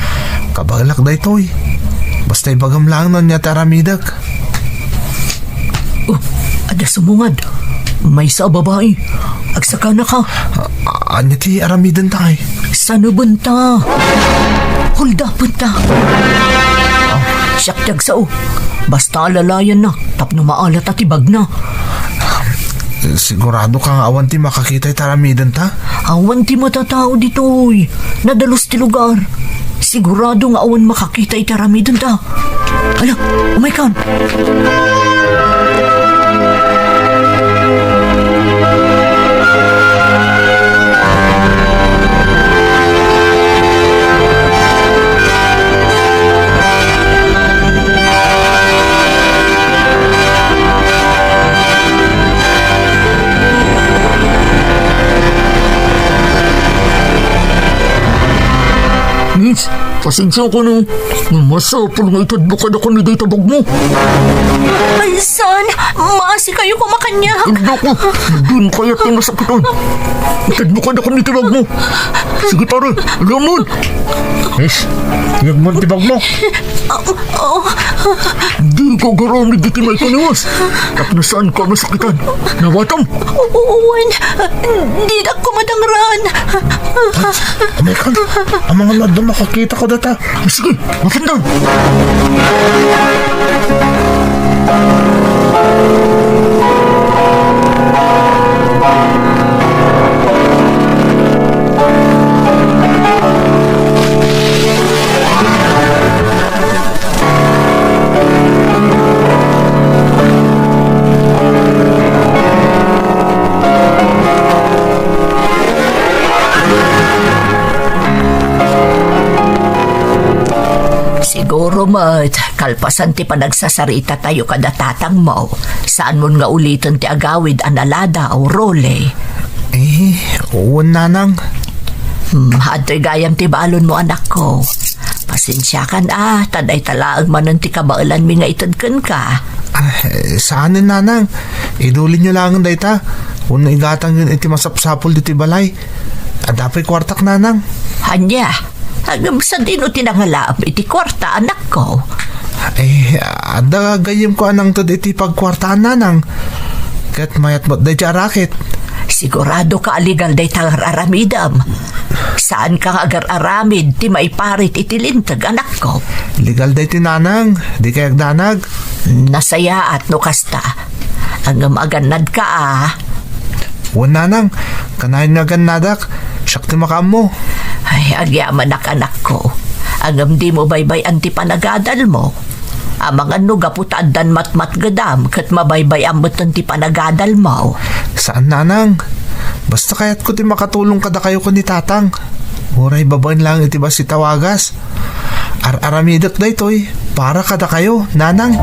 Kabaelak daytoy. Basta ibagam laeng no ania ti aramidek. Oh, adda sumungad. Maysa a babai. Agsakanaka. A-, ania ti aramidenta, ay? Sanebenta. Huldapenta. Siak ti agsao. Basta alalayanna tapno maala ta ti bagna. Siguradoka nga awan ti makakita iti aramidenta? Awan ti matatao ditoy. Nadalus ti lugar. Sigurado nga awan makakita iti aramidenta. Ala, umaykan! Miss, pasensya ka na. Masapul nga itedmo kadakami dayta bagmo. Ay, saan? Maasikayo koma kaniak. Ay, naku, dinak kayat ti masakitan. Itedmo kadakami ti bagmo. Sige, pare, alamon. Miss, iyegmon ti bagmo. Oh, oh. Dika agaramid iti maikaniwas. Tapno saanka masakitan. Nawatam. Wen, dinak koma dangran. Umaykan, amangan no adda makakita kadata. Sige, mapandan. Siguro met, kalpasan ti panagsasarita tayo kada tatangmo, saanmon nga uliten ti agawid a naladaw, Rolly. Eh, wen, nanang. Hmm, adtoy gayam ti balonmo, anakko. Pasensiakan a, ta dayta laeng manen ti kabaelanmi nga ited kenka. Ah, eh, saanen, nanang. Idulinyo laengen dayta. Wenno igatangyon iti masapsapul ditoy balay. Adda pay kuartak, nanang. Ania? Ngem sadino ti nangalaem iti kuarta, anakko? Eh, adda gayyemko a nangted iti pagkuartaan, nanang. Ket mayat met dayta a raket. Siguradoka a legal dayta nga ar-aramidem? Saanka nga agar-aramid ti maiparit iti linteg, anakko. Legal daytoy, nanang. Dikay agdanag. Nasayaat no kasta. Ngem agannadka a. Wen, nanang, kanayon nga agannadak, siak ti makaammo. Ay, agyamanak, anakko. Ngem dimo baybay-an ti panagadalmo. Amangan no gapu ta addan matmatgedam ket mabaybay-am metten ti panagadalmo. Saan, nanang. Basta kayatko ti makatulong kadakayo ken ni tatang. Uray babaen laeng iti bassit a wagas. Ar-aramidek daytoy para kadakayo, nanang.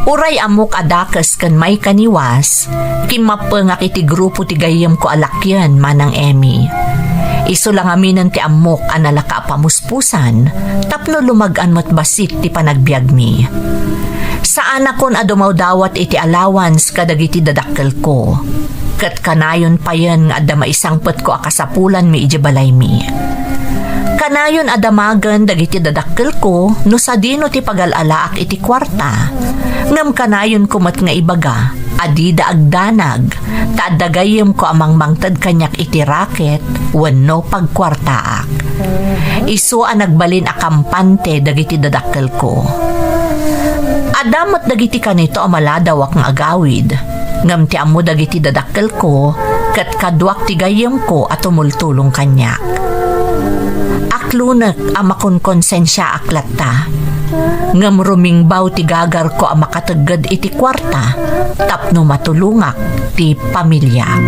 Uray ammok a dakes ken maikaniwas, kimmappengak iti grupo ti gayyemko a lakyen, Manang Emmy. Isu la ngaminen ti ammok a nalaka a pamuspusan tapno lumag-an met bassit ti panagbiagmi. Saanakon a dumawdawat iti allowance kadagiti dadakkelko, ket kanayon payen nga adda maisangpetko a kasapulanmi idiay balaymi. Kanayon a damagen dagiti dadakkelko no sadino ti pagal-alaak iti kuarta, ngem kanayonko met nga ibaga a dida agdanag, ta adda gayyemko a mangmangted kaniak iti raket wenno pagkuartaak. Isu a nagbalin a kampante dagiti dadakkelko. Adda met dagiti kanito a maladawak nga agawid, ngem ti ammo dagiti dadakkelko ket kaduak ti gayyemko a tumultulong kaniak. Naklunek a makonkonsensiaak latta. Ngem rumingbaw ti gagarko a makategged iti kuarta tapno matulongak ti pamiliak.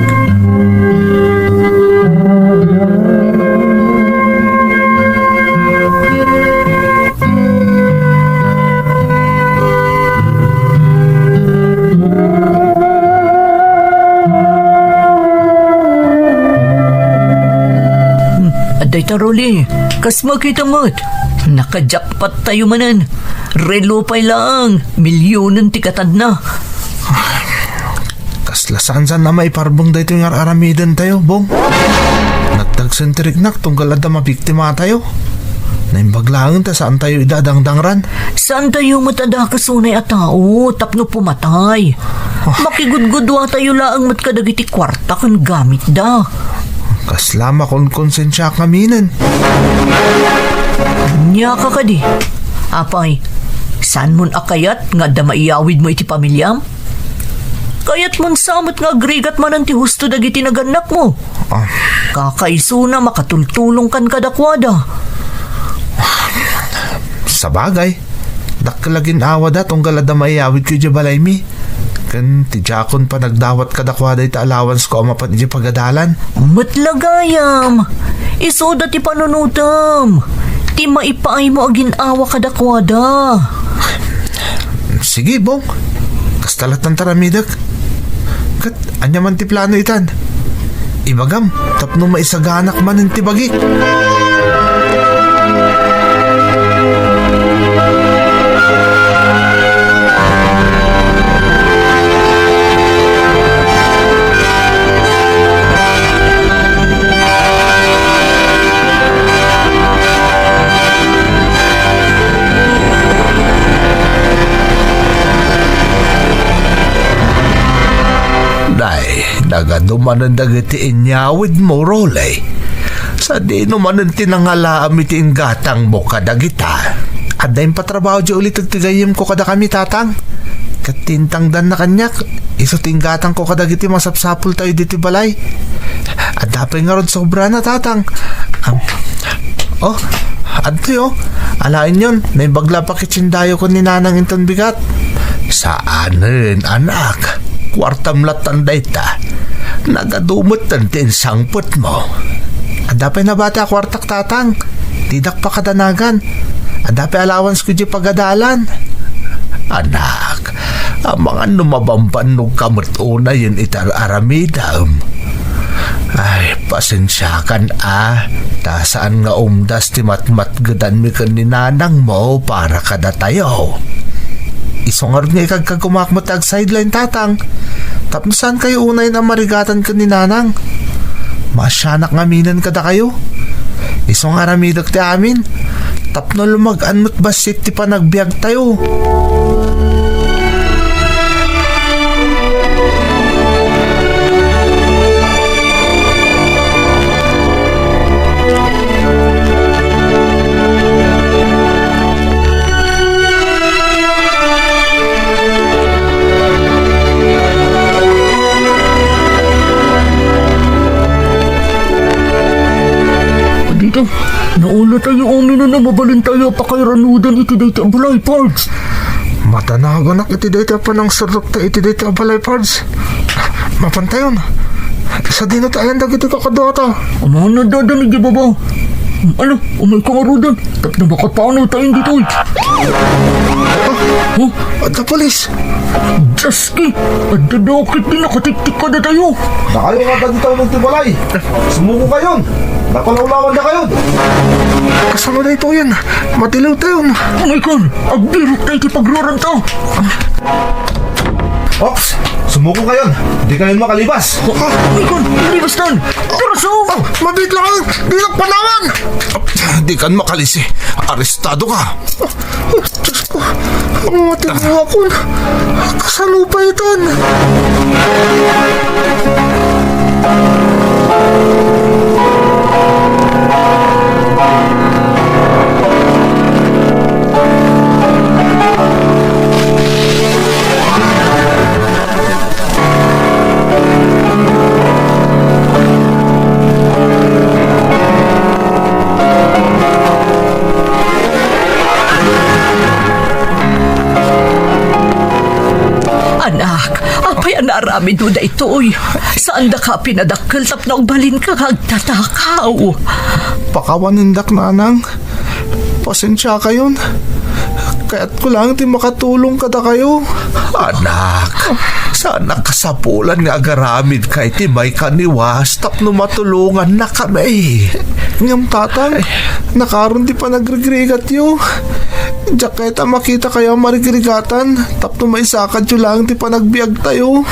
Hmm, adda ita, Rolly. Kas makita met, naka-jackpot tayo manen. Relo pay laeng, milyonen ti katadna. Kasla saan-saan a maiparbeng daytoy nga ar-aramiden tayo, Bong. Nagdagsen ti riknak tunggal adda mabiktima tayo. Naimbag laeng ta saan tayo ida dangdangran. Saan tayo met a dakes unay a tao tapno pumatay? Ah. Makigudgudua tayo laeng met kadagiti kuarta ken gamitda. Kasla makonkonsensiaak ngaminen. Ania ka kadi? Apay, saan mon a kayat nga adda maiyawidmo iti pamiliam? Kayatmon sa met nga agrigat manen ti husto dagiti nagannakmo. Ah. Kakaisuna, makatultulongkan kadakuada. Sabagay, dakkel a gin-awada tunggal adda maiyawidko idiay balaymi. Ken ti diakon panagdawat kadakuada iti allowance ko a mapan idiay pagadalan. Met la gayam, isuda ti panunotem, ti maipaaymo a gin-awa kadakuada. Sige, Bong. Kasta lattan ti aramidek. Ket ania man ti plano itan? Ibagam tapno maisaganak manen ti bagik. Nay, nagadu manen dagiti inyawidmo, Rolly. Sadino manen ti nangalaam iti inggatangmo kadagita? Adda impatrabaho diay uliteg ti gayyemko kadakami, Tatang. Ket ti intangdanna kaniak, isu ti inggatangko kadagiti masapsapultayo ditoy balay. Adda pay ngarud sobrana, Tatang. Am, oh, adtoy, oh. Alaenyon, naimbag la pakitsindayo ken ni Nanang inton bigat. Saanen, anak. Kuartam lattan dayta. Nagadu metten ti insangpetmo. Adda pay nabati a kuartak, Tatang. Didak pakadanagan. Adda pay allowance ko idiay pagadalan. Anak, amangan no mabambannogka met unayen iti ar-aramidem. Ay, pasensiakan a, ta saan nga umdas ti matmatgedanmi ken ni nanangmo para kadatayo. Isu ngarud nga ikagkagumaak met ti agsideline, Tatang. Tapno saankayo unayen a marigatan ken ni Nanang. Maasianak ngaminen kadakayo. Isu nga aramidek ti amin. Tapno lumag-an met bassit ti panagbiagtayo. Dito, naula tayo, umino na mabalin tayo a pakairanudan iti dayta a balay, Pards. Madanaganak iti dayta a panangsurrukta iti dayta a balay, Pards. Mapantayon. Sadino ti ayan dagiti kakaduata? Amangan na dadan iti baba. Ano? Umay ka ngaruden. Tapno makapanaw tayo ditoy. Oh, adda pulis. Dios ki! Adda dakit ti nakatiktik kadatayo. Dakayo nga dagita ti balay. Sumuko kayon. Napalawlawan na kayon. Kasano daytoyen? Matiliw tayon. Umay ka. Agbirok tayo ti pagraranta. Ops! Sumuko kayon! Di kayon makalibas! Ah, Ikon! Libastan! Taraso! Ah, mabit lang! Di lang panawan! Di kan makalisi. Arestado ka! Ah, Diyos ko! Ang matindi akon! Kasano pa itan? Bidu daytoy, saandaka pinadakkel tapno agbalinka nga agtatakaw. Pakawanendak, nanang. Pasensiakayon. Kayatko laeng ti makatulong kadakayo. Anak, saan a kasapulan nga agaramidka iti maikaniwas tapno matulongannakami. Ngem, tatang, nakaron ti panagrigrigatyo. Diak kayat a makitakayo a marigrigatan tapno maisakadyo laeng ti panagbiagtayo.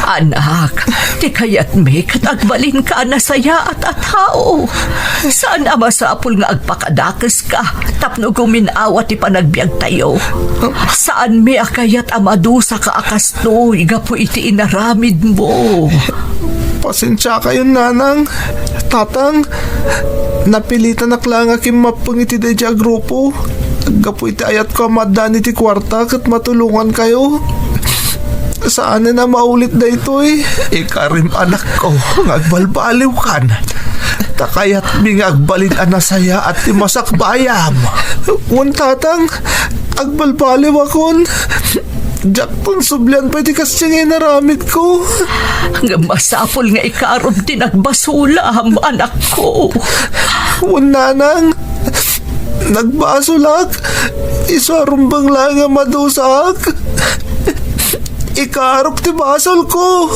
Anak, ti kayatmi ket agbalinka a nasayaat a tao. Saan a masapul nga agpakadakeska tapno gumin-awa ti panagbiagtayo. Saanmi a kayat a madusaka a kastoy gapu iti inaramidmo. Pasensiakayon, nanang, tatang. Napilitanak laeng a kimmappeng iti daydiay a grupo. Gapu iti ayatko a maaddaan iti kuarta ket matulongankayo. Saanen a maulit daytoy. Ikarim, anakko, nga agbalbaliwkan. Ta kayatmi nga agbalin a nasayaat ti masakbayam. Wen, tatang, agbalbaliwakon. Diakon sublian pay ti kasdiay nga inaramidko. Ngem masapul nga ikarom ti nagbasulam, anakko. Wen, nanang, nagbasolak. Isu a rumbeng laeng a madusaak. Ikarok ti basolko.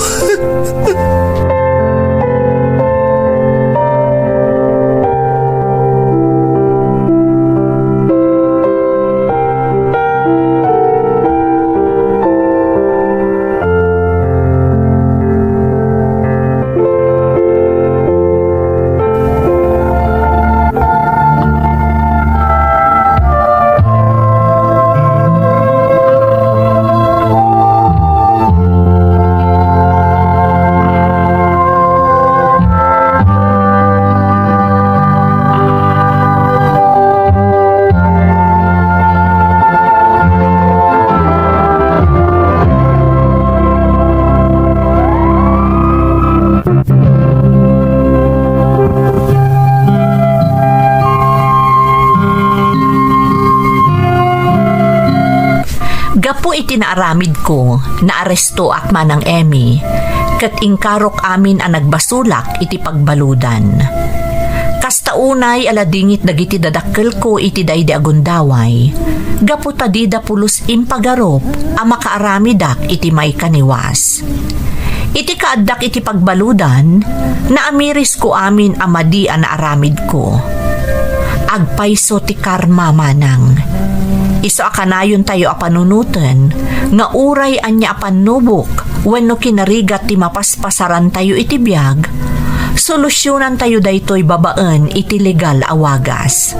Gapu iti naaramidko, naarestoak, Manang Emmy, ket inkarok amin a nagbasolak iti pagbaludan. Kasta unay a ladingit dagiti dadakkelko iti daydi a gundaway, gapu ta dida pulos impagarup a makaaramidak iti maikaniwas. Iti kaaddak iti pagbaludan, naamirisko amin a madi a naaramidko. Agpayso ti karma, Manang. Isu a kanayontayo a panunoten nga uray ania a pannubok wenno kinarigat ti mapaspasarantayo iti biag, solusionantayo daytoy babaen iti legal a wagas.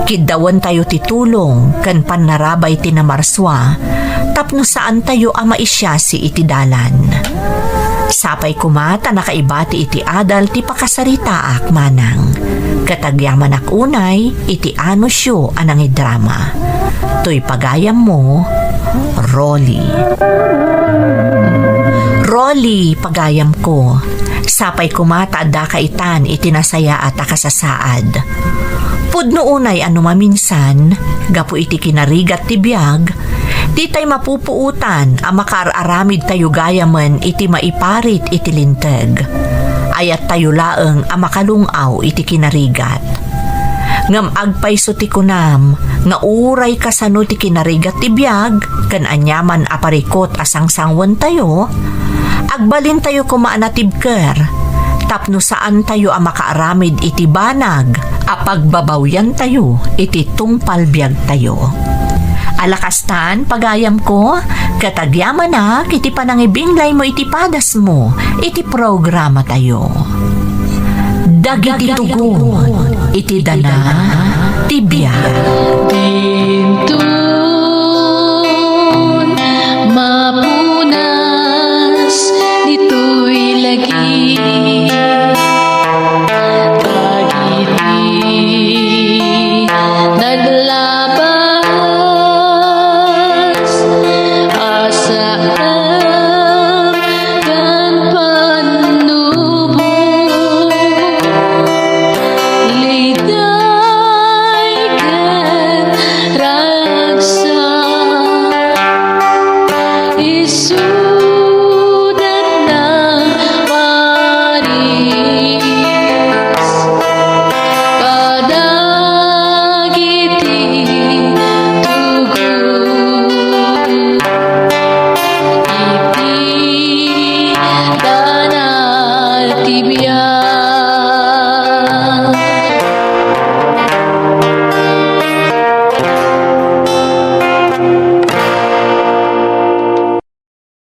Kiddawentayo ti tulong ken pannarabay ti namarsua tapno saantayo a maisiasi iti dalan. Sapay koma ta nakaibati iti adal ti pakasaritaak, Manang, ket agyamanak unay iti anusyo a nangidrama. Toy pagayammo, Rolly. Rolly, pagayamko, sapay koma ta addaka itan iti nasayaat a kasasaad. Pudno unay a no maminsan, gapu iti kinarigat ti biag, ditay mapupuotan a makaar-aramidtayo gayamen iti maiparit iti linteg. Ayattayo laeng a makalung-aw iti kinarigat. Ngem agpayso ti kunam nga uray kasano ti kinarigat ti biag ken aniaman a parikut a sangsanguentayo, agbalintayo koma a natibker tapno saantayo a makaaramid iti banag a pagbabawyantayo iti tungpal biagtayo. Ala kastan, pagayamko, ket agyamanak iti panangibinglaymo iti padasmo iti programatayo. Dagiti tugon iti dana ti biag. Dinton mapunas ditoy lagi dagiti naglabas a saan ken pannubo. Liday ken rag-